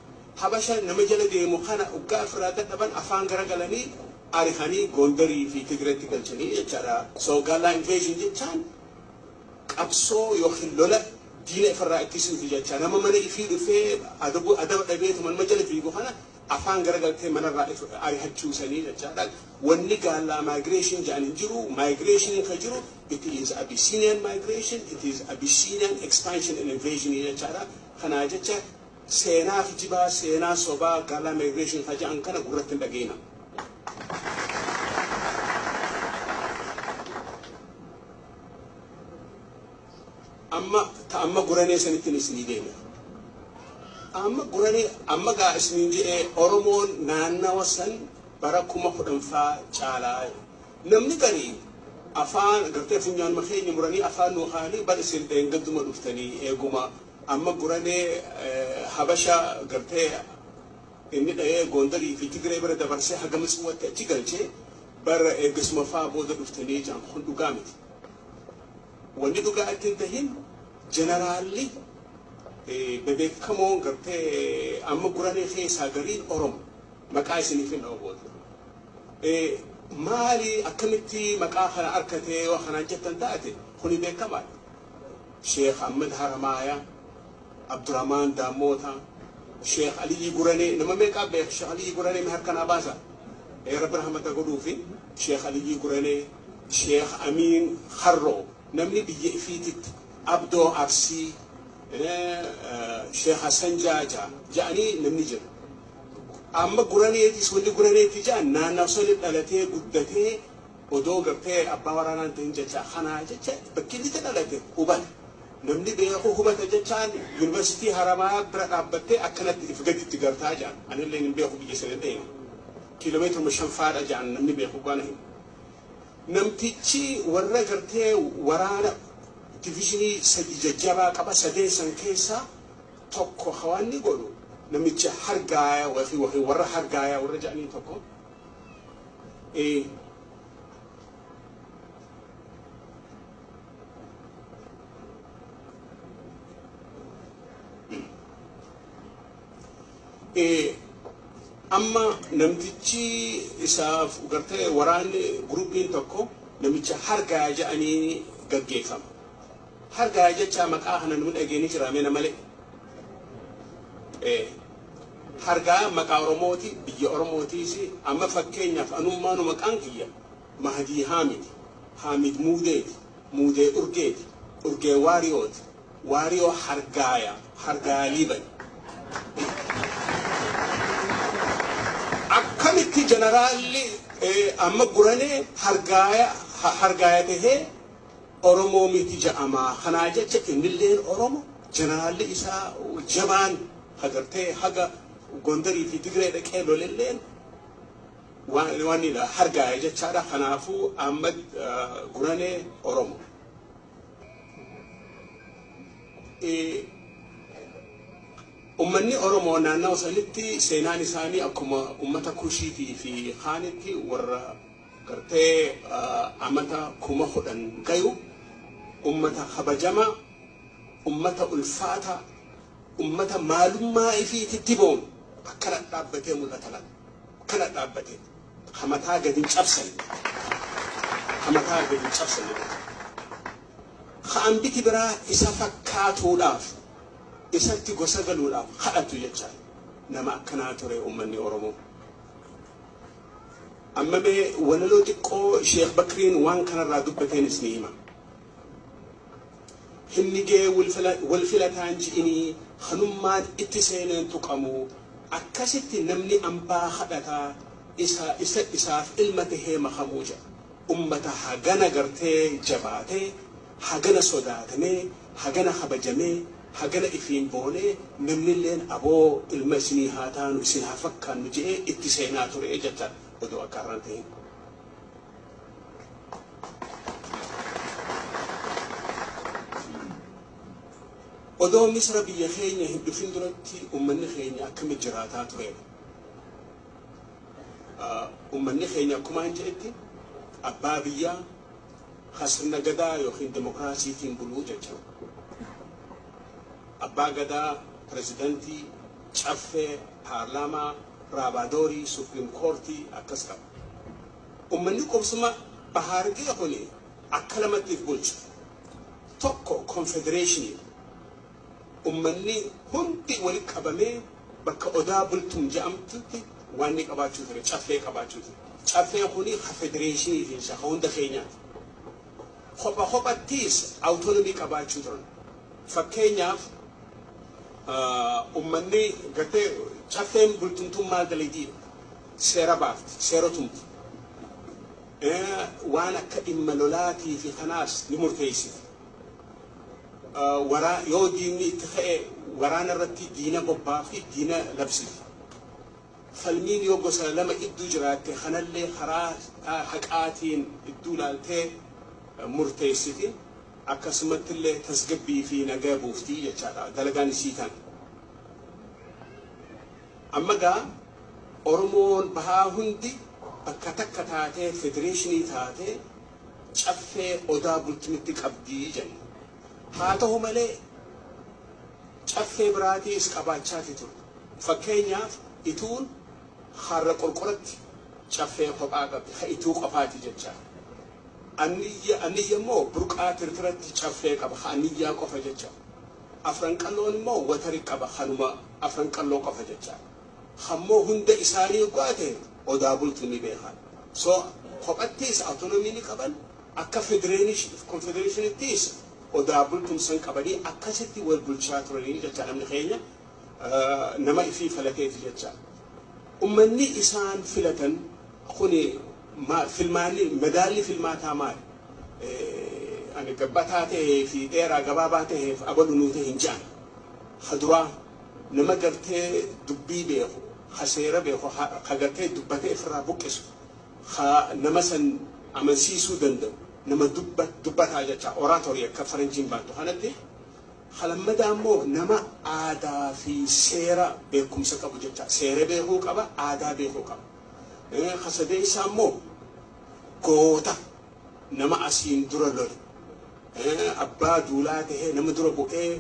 Habasha nama jala deemu kana oggaa ofirraa dadhaban afaan garagalanii arihanii Gondarii fi Tigireetti galchanii jechaadha. So Gaallaa invasion jechaan qabsoo yookiin lola diina ifirraa ittisuuti jecha. Nama mana ifii dhufee adaba dhabeetu manuma jala fiigu kana afaan garagaltee manarraa arihachuusanii jechaadha. Wanni Gaallaa migration jedhan hin jiru. Migration ka jiru, it is Abyssinian migration, it is Abyssinian expansion and invasion jechaadha. Kanaa jecha seenaa kijibaa, seenaa sobaa Gaallaa migration ka jedhan kana gurratti hin dhageena. Amma ta amma guranee sanittiin isinii deema. Amma guranee amma gaa isiniin jedhee, Oromoon naannawa san bara 10,000 faa caalaa. Namni garii afaan gartee funyaanuma keenya muranii afaan nuu kaanii bar isin dheengadduma dhuftanii eeguma amma guranee Habasha gartee inni dha'ee Gondarii fi Tigree bira dabarsee haga Mitsuwatti achi galchee bara eeggasuma faa booda dhuftanii jedhan, kun dhugaa miti. Wanni dhugaa itti hin tahin, jeneraalli bebeekamoon gartee amma guranee keessaa gariin Oromo, maqaa isiniif hin dha'u booda. Maali, akkamitti maqaa kana arkatee yoo kanaan jettan taate, kuni beekamaadha. Sheekh Ahmad Haramaayaa, Abdurrahmaan Daammoota, Sheekh Aliyyi Guranee nama meeqaa beeka? Sheekh Aliyyi Guranee mee harka naa baasa. Rabbi rahmata godhuufi Sheekh Aliyyi Guranee, Sheekh Amiin Harroo, namni biyya ifiititti Abdoo Arsii, Sheekh Hassan Jaajaa ja'anii namni jira. Amma Guraneetis wanni Guraneetti ja'an naannawa sani dhalatee guddatee odoo gartee abbaa waraanaan ta'in jecha kanaa jecha bakki inni itti dhalate hubata. Namni beeku hubata jechaan yuunivarsiitii Haramayaa bira dhaabbattee akkanatti if gaditti gartaa ja'an. Anillee hin beeku, biyya sana deema. Kiiloomeetiruma 5 faadha ja'an namni beeku kana himu. Namtichi warra gartee waraana diviizhinii 3 jajjabaa qaba, sadeen san keessaa tokko hawaanni godhu namicha Hargaaya wahii warra Hargaaya warra ja'anii tokko. Amma namtichi isaaf gartee waraanni gurupiin tokko namicha Hargaaya ja'anii gaggeeffama. Hargaaya jecha maqaa kana namni dhageenii jira meena malee. Hargaa maqaa Oromooti, biyya Oromootiis. Amma fakkeenyaaf anummaanu maqaan kiyya Mahadii Haamid, Haamid Muudeeti, Muudee Urgeeti, Urgee Waariyooti, Waariyoo Hargaaya, Hargaaya Liiban. Akkamitti jeneraalli amma Guranee Hargaaya Hargaaya tahee Oromoo miti ja'amaa? Kanaa jecha innilleen Oromo, jeneraalli isaa jabaan hagartee haga Gondarii fi Tigree dhaqee lolelleen waan Hargaaya jechaadha. Kanaafuu Ahmad Guranee Oromo. Ummanni Oromoo naannawa sanitti seenaan isaanii akkuma ummata Kushiitii fi Kaanitti warra gartee amata 10,000 gayu, ummata kabajamaa, ummata ulfaataa, ummata maalummaa ifiititti boonu. Akkana dhaabbatee mul'ata laata. Akkana dhaabbatee hamataa gadi hin cabsanne. Hamataa gadi hin cabsanne. Hambiti biraa isa fakkaatuudhaaf, isatti gosa galuudhaaf kadhatu jecha nama akkanaa ture ummanni Oromoo. Amma mee walaloo xiqqoo Sheekh Bakriin waan kanarraa dubbateenis ni hima. Hinnigee wal filataan ji'inii kanummaan itti seeneen tuqamu, akkasitti namni ambaa kadhataa isa isa isaaf ilma tahee makamuu jedha. Ummata hagana gartee jabaatee, hagana sodaatamee, hagana kabajamee, hagana ifiin boonee, namnilleen aboo ilma isinii haa taanu, isin haa fakkaannu je'ee itti seenaa ture jecha odoo akka har'aan ta'in. Odoo Misra biyya keenya hin dhufin duratti ummanni keenya akkamitti jiraataa turedha? Ummanni keenya akkuma hin jedhetti abbaa biyyaa ka sirna gadaa yookiin demokiraasiitiin buluu jechuudha. Abbaa gadaa, pirezidantii, caffee, paarlaamaa, raabaadorii, supreme courtii akkas qaba. Ummanni qubsuma Bahaargee kuni akka lamattiif bulcha. Tokko konfedereeshinii. Ummanni hundi walitti qabamee bakka Odaa Bultum jedhamtutti waan inni qabaachuu ture, caffee qabaachuu ture. Caffeen kuni ka federeeshiniitiin isa ka hunda keenyaati. Kopha kophattiis autonomii qabaachuu turan. Fakkeenyaaf ummanni gartee caffeen bultumtuun maal dalagdiidha? Seera baafti, seera tumti. Waan akka dhimma lolaatii fi kanaas ni murteessiti. Yoo diinni itti ka'e waraana irratti diina bobbaafti, diina labsiti. Falmiin yoo gosa lama idduu jiraatte kanallee karaa haqaatiin idduu laaltee murteessiti. Akkasumatti illee tasgabbii fi nagaa buuftii jechaadha dalagaan isii tan. Amma gaa Oromoon bahaa hundi bakka takka taatee, federeeshinii taatee, caffee Odaa Bultumitti qabdii jenna. Haa ta'u malee caffee biraatiis qabaachaati ture. Fakkeenyaaf Ituun Harra Qorqoratti caffee kophaa qabdi, ka Ituu qofaati jecha. Anniyya immoo Burqaa Tirtiratti caffee qaba, ka Anniyyaa qofa jecha. Afran Qalloon immoo Watari qaba, kanuma Afran Qalloo qofa jechaadha. Hammoo hunda isaanii go'ate Odaa Bultu ni beekan. So kophattis autonomy ni qaban, akka confederationittis Odaa Bultum san qabanii akkasitti wal bulchaa turanii jecha. Namni keenya nama ifii filateeti jecha. Ummanni isaan filatan kuni filmaanni madaalli filmaataa maali? Ani gabbataa ta'ee fi dheeraa gabaabaa ta'eef abalu nuu ta'e hin je'an. Haduraa nama gartee dubbii beeku, ha seera beeku, ha gartee dubbatee ofirraa buqqisu, ha nama san amansiisuu danda'u, nama dubbataa jecha, oratory akka faranjiin baattu kanatti. Halammadaa immoo nama aadaa fi seera beekumsa qabu jecha, seera beekuu qaba, aadaa beekuu qaba. Hasadeessaa immoo goota, nama asiin dura lole, abbaa duulaa tahee nama dura bu'ee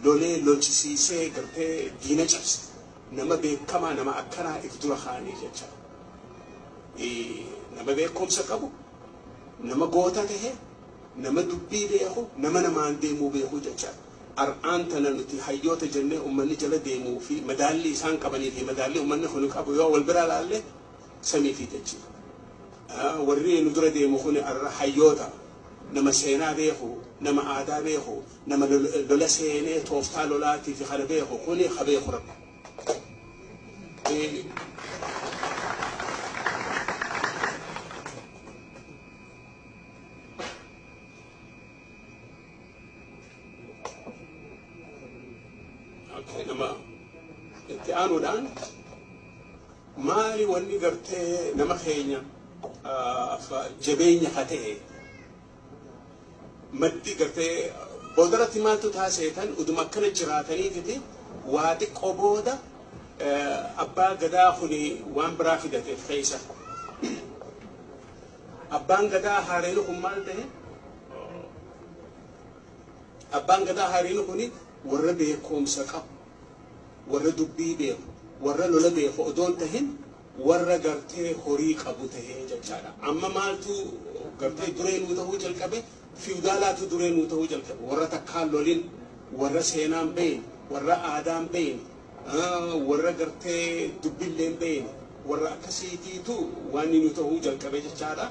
lolee lolchisiisee gartee diina cabse, nama beekamaa, nama akkanaa if dura kaanii jecha. Nama beekumsa qabu, nama goota tahe, nama dubbii beeku, nama namaan deemuu beeku jecha. Ar'aan tana nuti hayyoota jennee ummanni jala deemuu fi madaalli isaan qabanii fi madaalli ummanni kun qabu yoo wal bira laalle samii fi jechi. Warri nu dura deemu kun hayyoota, nama seenaa beeku, nama aadaa beeku, nama lola seenee tooftaa lolaatii fi kana beeku kuni ha beeku Rabbi. Nama itti aanuudhaan maali wanni gartee nama keenya jabeenya ha ta'e maddi gartee boodarratti maaltu taaseetan uduma akkana jiraataniifiti waa xiqqoo booda abbaa gadaa kuni waan biraa fidateef keessa. Abbaan gadaa haareen kun maal ta'e? Abbaan gadaa haareen kuni warra beekumsa qabu, warra dubbii beeku, warra lola beeku odoon tahin warra gartee horii qabu tahee jechaadha. Amma maaltu gartee duree nuu ta'uu jalqabe? Fiwdaalaatu duree nuu ta'uu jalqabe. Warra takkaan lolin, warra seenaan beeyin, warra aadaan beeyin, warra gartee dubbilleen beeyin, warra akkasiitiitu waan nu ta'uu jalqabe jechaadha.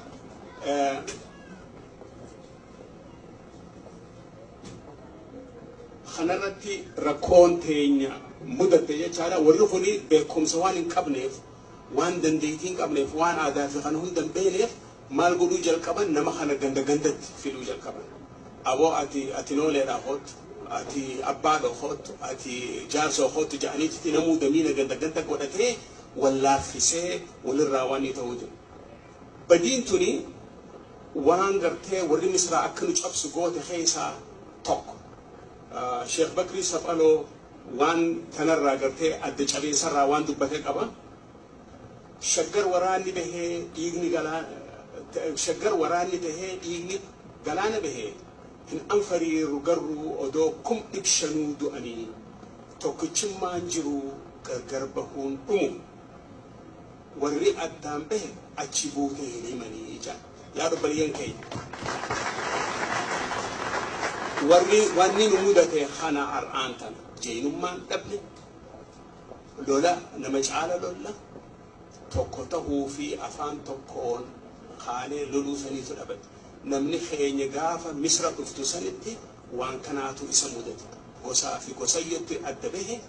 Kanarratti rakkoon teenya mudatte jechaadha. Warri kuni beekumsa waan hin qabneef, waan dandeettii hin qabneef, waan aadaa fi kana hunda hin beekneef maal godhuu jalqaban? Nama kana ganda gandatti fiduu jalqaban. Aboo, ati nooleedhaa kootu, ati abbaadha kootu, ati jaarsa kootu jedhaniitti namuu damiina ganda ganda godhatee wallaaffisee walirraa waan inni ta'uu jiru. Badiin tuni waan gartee warri Misraa akka nu cabsu goote keessaa tokko. Sheekh Bakrii Saphaloo waan kanarraa gartee adda cabeessarraa waan dubbate qaba. Shaggar waraanni bahee dhiigni galaana, Shaggar waraanni bahee dhiigni galaana bahee, hin anfariiru garuu odoo 500,000 du'anii, tokkichummaan jiru gargar bahuun dhumu, warri addaan bahe achi buutee hin himanii jedha. Yaa obboleeyyan keenya. Warri wanni nu mudate kana har'aan tana jeenummaan dhabne, lola nama caala lolla, tokko tahuu fi afaan tokkoon kaanee loluu saniitu dhabate. Namni keenya gaafa Misra dhuftu sanitti waan kanaatu isa mudate. Gosaa fi gosayyatti adda bahe,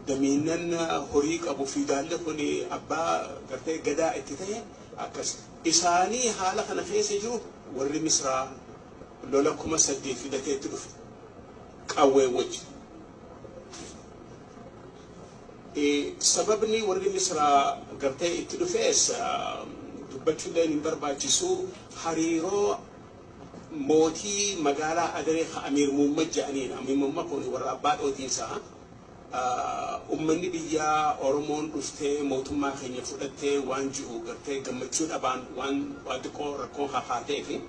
damiinnan horii qabu fiidaalli kun abbaa gartee gadaa itti ta'e akkas. Isaanii haala kana keessa jiru warri Misraa lola 8,000 fidatee itti dhufe. Qawwee wajji. Sababni warri Misraa gartee itti dhufees dubbachuullee hin barbaachisu, hariiroo mootii magaalaa Adaree ka Amiir Muummad jedhaniin. Amiir Muummad kun warra abbaa dhootiinsaa. Ummanni biyyaa Oromoon dhuftee mootummaa keenya fudhattee waan jiru gartee gammachuu dhabaan waan waa xiqqoo rakkoo kakaatee fi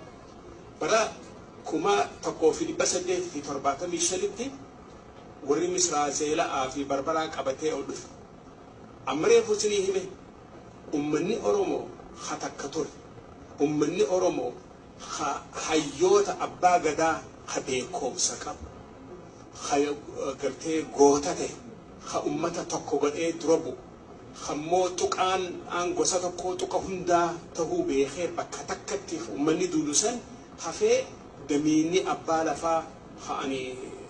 bara 1875tti warri Misraa Zeela'aa fi Barbaraa qabatee ol dhufe. Amma reefu isinii hime, ummanni Oromoo ha takka ture. Ummanni Oromoo ha hayyoota abbaa gadaa ha beekumsa qabu. Ha gartee goota ta'e Ka ummata tokko godhee dura bu'u. Kammoo tuqaan aan gosa tokkoo tuqa hundaa tahuu beekee bakka takkatti ummanni duulu san hafee, damiinni abbaa lafaa ka'ani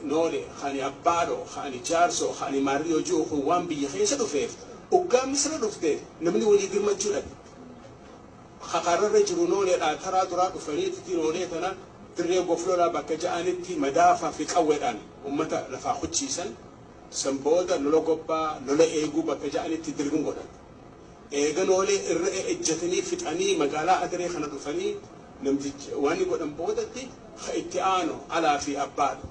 noole, ka'ani abbaadho, ka'ani jaarsoo, ka'ani maarriyoo ji'u kun waan biyya keessa dhufeef, oggaa Misra dhufte namni walii birmachuu dhabe. Kakararra jiru nooleedhaa taraa duraa dhufaniitti noolee tana dirree goflolaa bakka ja'anitti madaafaa fi qawweedhaan ummata lafaa kuchiisan. San booda lola gobbaa, lola eeguu bakka ja'anitti dirgin godhan. Eega noolee irra ejjatanii fixanii magaalaa Adaree kana dhufanii namtichi waan godhan boodatti itti aanu alaa fi abbaadha.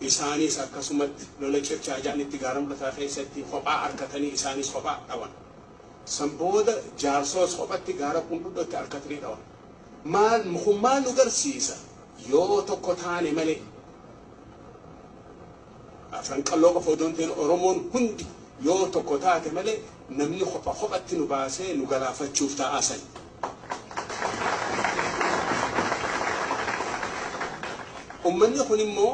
Isaanis akkasumatti lola circhaa ja'anitti gaara mul'ataa keessatti kophaa harkatanii isaanis kophaa dhawan. San booda jaarsoos kophatti gaara qundhudhotti harkatanii dhawan. Maal kun maal nu garsiisa? Yoo tokko taane malee, Afran Qalloo qofa odoo hin ta'in Oromoon hundi yoo tokko taate malee, namni kopha kophatti nu baasee nu galaafachuuf taa'aa san. Uummanni kun immoo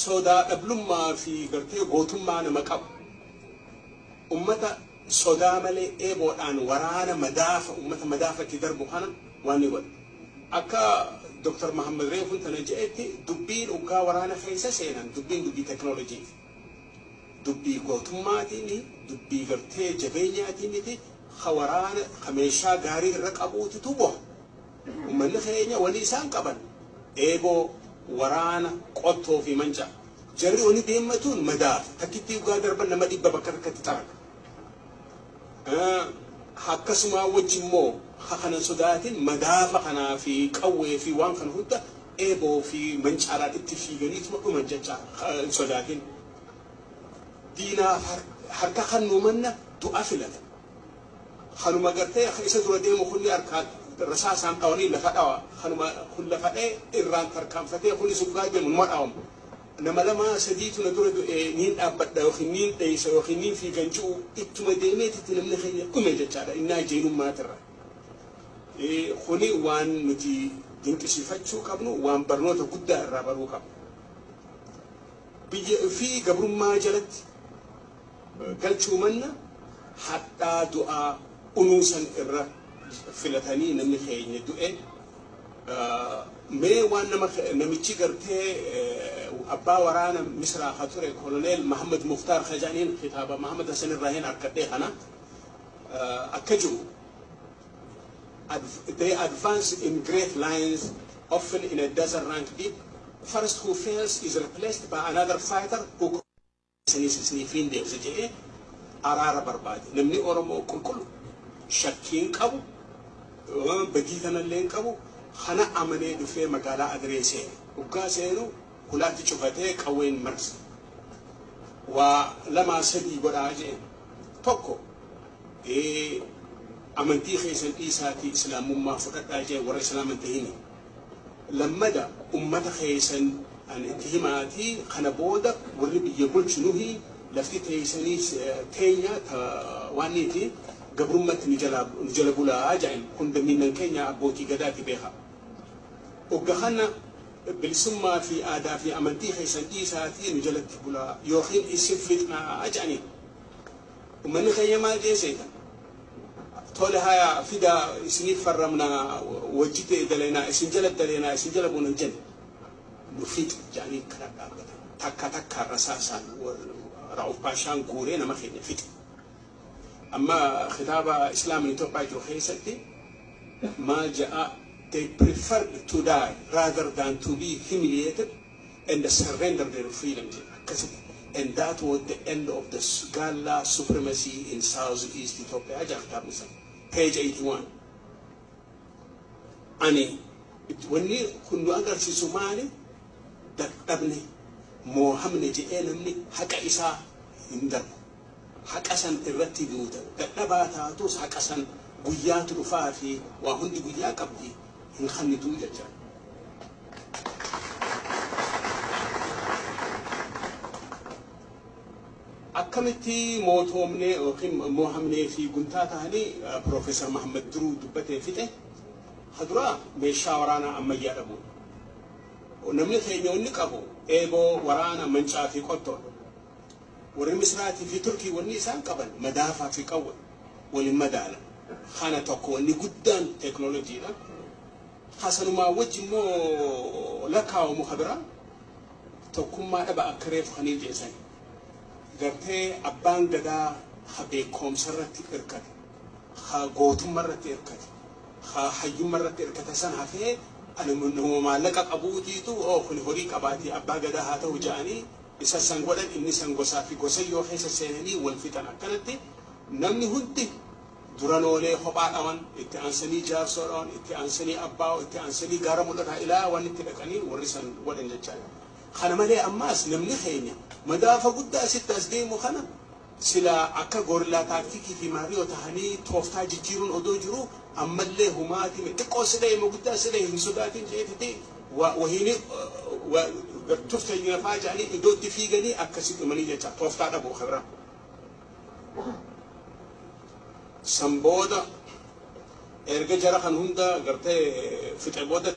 sodaa dhablummaa fi gartee gootummaa nama qabu. Ummata sodaa malee eeboodhaan waraana madaafa ummata madaafatti darbu kana waan ni godha. Akka Dr. Mahammad Reefun tana jedhetti, dubbiin oggaa waraana keessa seenan dubbiin dubbii teknoolojii. Dubbii gootummaatiin, dubbii gartee jabeenyaatiin miti, ka waraana ka meeshaa gaarii irra qabuutitu bu'a. Uummanni keenya walii isaan qaban eeboo, waraana, qottoo fi mancaa. Jarri wani deemmatuun madaafa. Takkitti dhugaa darban nama 100 bakka takkatti xaraga. Akkasuma wajji immoo kanan sodaatin madaafa kanaa fi qawwee fi waan kana hunda eeboo fi mancaadhaan itti fiiganiituma dhuman jecha hin sodaatin. Diinaaf harka kannuu manna du'a filata. Kanuma gartee isa dura deemu kunni harkaa rasaasaan dhawanii lafa dhawa. Kanuma kun lafa dha'e irraan tarkaanfatee kunis dhugaa deemu numa dhawamu. Nama lama sadiitu na dura du'e, niin dhaabbadha yookiin niin dheeysa yookiin niin fiigan ji'u ittuma deemeetitti namni keenya dhume jechaadha innaa jeenummaatirra. Kuni waan nuti dinqisiifachuu qabnu, waan barnoota guddaa irraa baruu qabnu. Biyya fi gabrummaa jalatti galchuu manna hadhaa du'aa unuusan irra filatanii namni keenya du'e. Mee waan nama namichi gartee abbaa waraana Misraa ka ture, Koloneel Mahammad Muftaar Kajaaniin, kitaaba Mahammad Hassan irraa harkadhee kana akka jiru: "They advance in great lines, often in a dozen rank deep. First who fails is replaced by another fighter who sanis isiniifiin deebisa" jedhee araara barbaade. Namni Oromoo qulqullu shakkiin qabu, badii kanallee hin qabu, kana amanee dhufee magaalaa Adiree seene. Hoggaa seenu hulaatti cufatee qawween marse. Waa lamaa sadii godhaa jeen. Tokko, amantii keessan dhiisaatii islaamummaa fudhadhaa jee warra islaaman tahini. Lammada, ummata keessan an itti himaatii kana booda warri biyya bulchu nuhi, lafti teessanii teenya waanniiti gabrummatti nu jala bulaa jedhan. Kun damiinan keenya abbootii gadaati beeka. Ogga kana bilisummaa fi aadaa fi amantii keessan dhiisaatii nu jalatti bulaa yookiin isin fixnaa jedhanii. Uummanni keenya maal jee seetan? Tole, haya, fidaa, isiniif farramnaa, wajji daleenaa, isin jala daleenaa, isin jala buuna hin jenne. Nu fixu jedhanii kana dhaabbatan. Takka takkaan rasaasaan Ra'uuf Paashaan guuree nama keenya fixe. Amma kitaaba Islaamin Itoophiyaa jiru keessatti maal ja'a? "They preferred to die rather than to be humiliated and surrender their freedom" jedha akkasitti. "And that was the end of the Galla supremacy in South East Ethiopia" jedha kitaabni sana. Page 81. Ani wanni kun nu agarsiisu maali? Dadhabne, moohamne jedhee namni haqa isaa hin darbu. Haqa san irratti duuta. Dadhabaa taatus haqa san guyyaatu dhufaa fi waa hundi guyyaa qabdi, hin kannituu jecha. Akkamitti mootoomnee yookiin moohamnee fi guntaa ta'anii Piroofeesar Mahammad Duruu dubbatee fixe. Haduraa meeshaa waraanaa ammayyaa dhabu. Namni keenya wanni qabu eeboo, waraana, mancaa fi qottoodha. Warri Misraatii fi Turkii wanni isaan qaban madaafaa fi qawwe waliin madaalan. Kana tokko wanni guddaan teeknooloojiidha. Hasanumaa wajji immoo lakkaa'amu kabiraa tokkummaa dhaba akka reefu kanii jeesan. Gartee abbaan gadaa ha beekumsa irratti hirkate, ha gootummaa irratti hirkate, ha hayyummaa irratti hirkate san hafee ani nama maallaqa qabuutiitu oo kun horii qabaatii abbaa gadaa haa ta'u ja'anii isa san godhan, inni san gosaa fi gosayyoo keessa seenanii wal fixan. Akkanatti namni hundi duranoolee kophaa dhawan, itti aansanii jaarsoo dhawan, itti aansanii abbaa, itti aansanii gaara mul'ataa ilaa waan itti dhaqanii warri san godhan jechaadha. Kana malee ammaas namni keenya madaafa guddaa asitti as deemu kana sila akka guerrilla tactic fi maariyoo tahanii tooftaa jijjiiruun odoo jiru ammallee humaatii xiqqoo sidhee ima guddaa sidhee hin sodaatin jeetiti wahiini tufta nafaa jedhanii iddootti fiiganii akkasi dhumanii jecha tooftaa dhabu kibra. San booda erga jara kan hunda gartee fixe booda.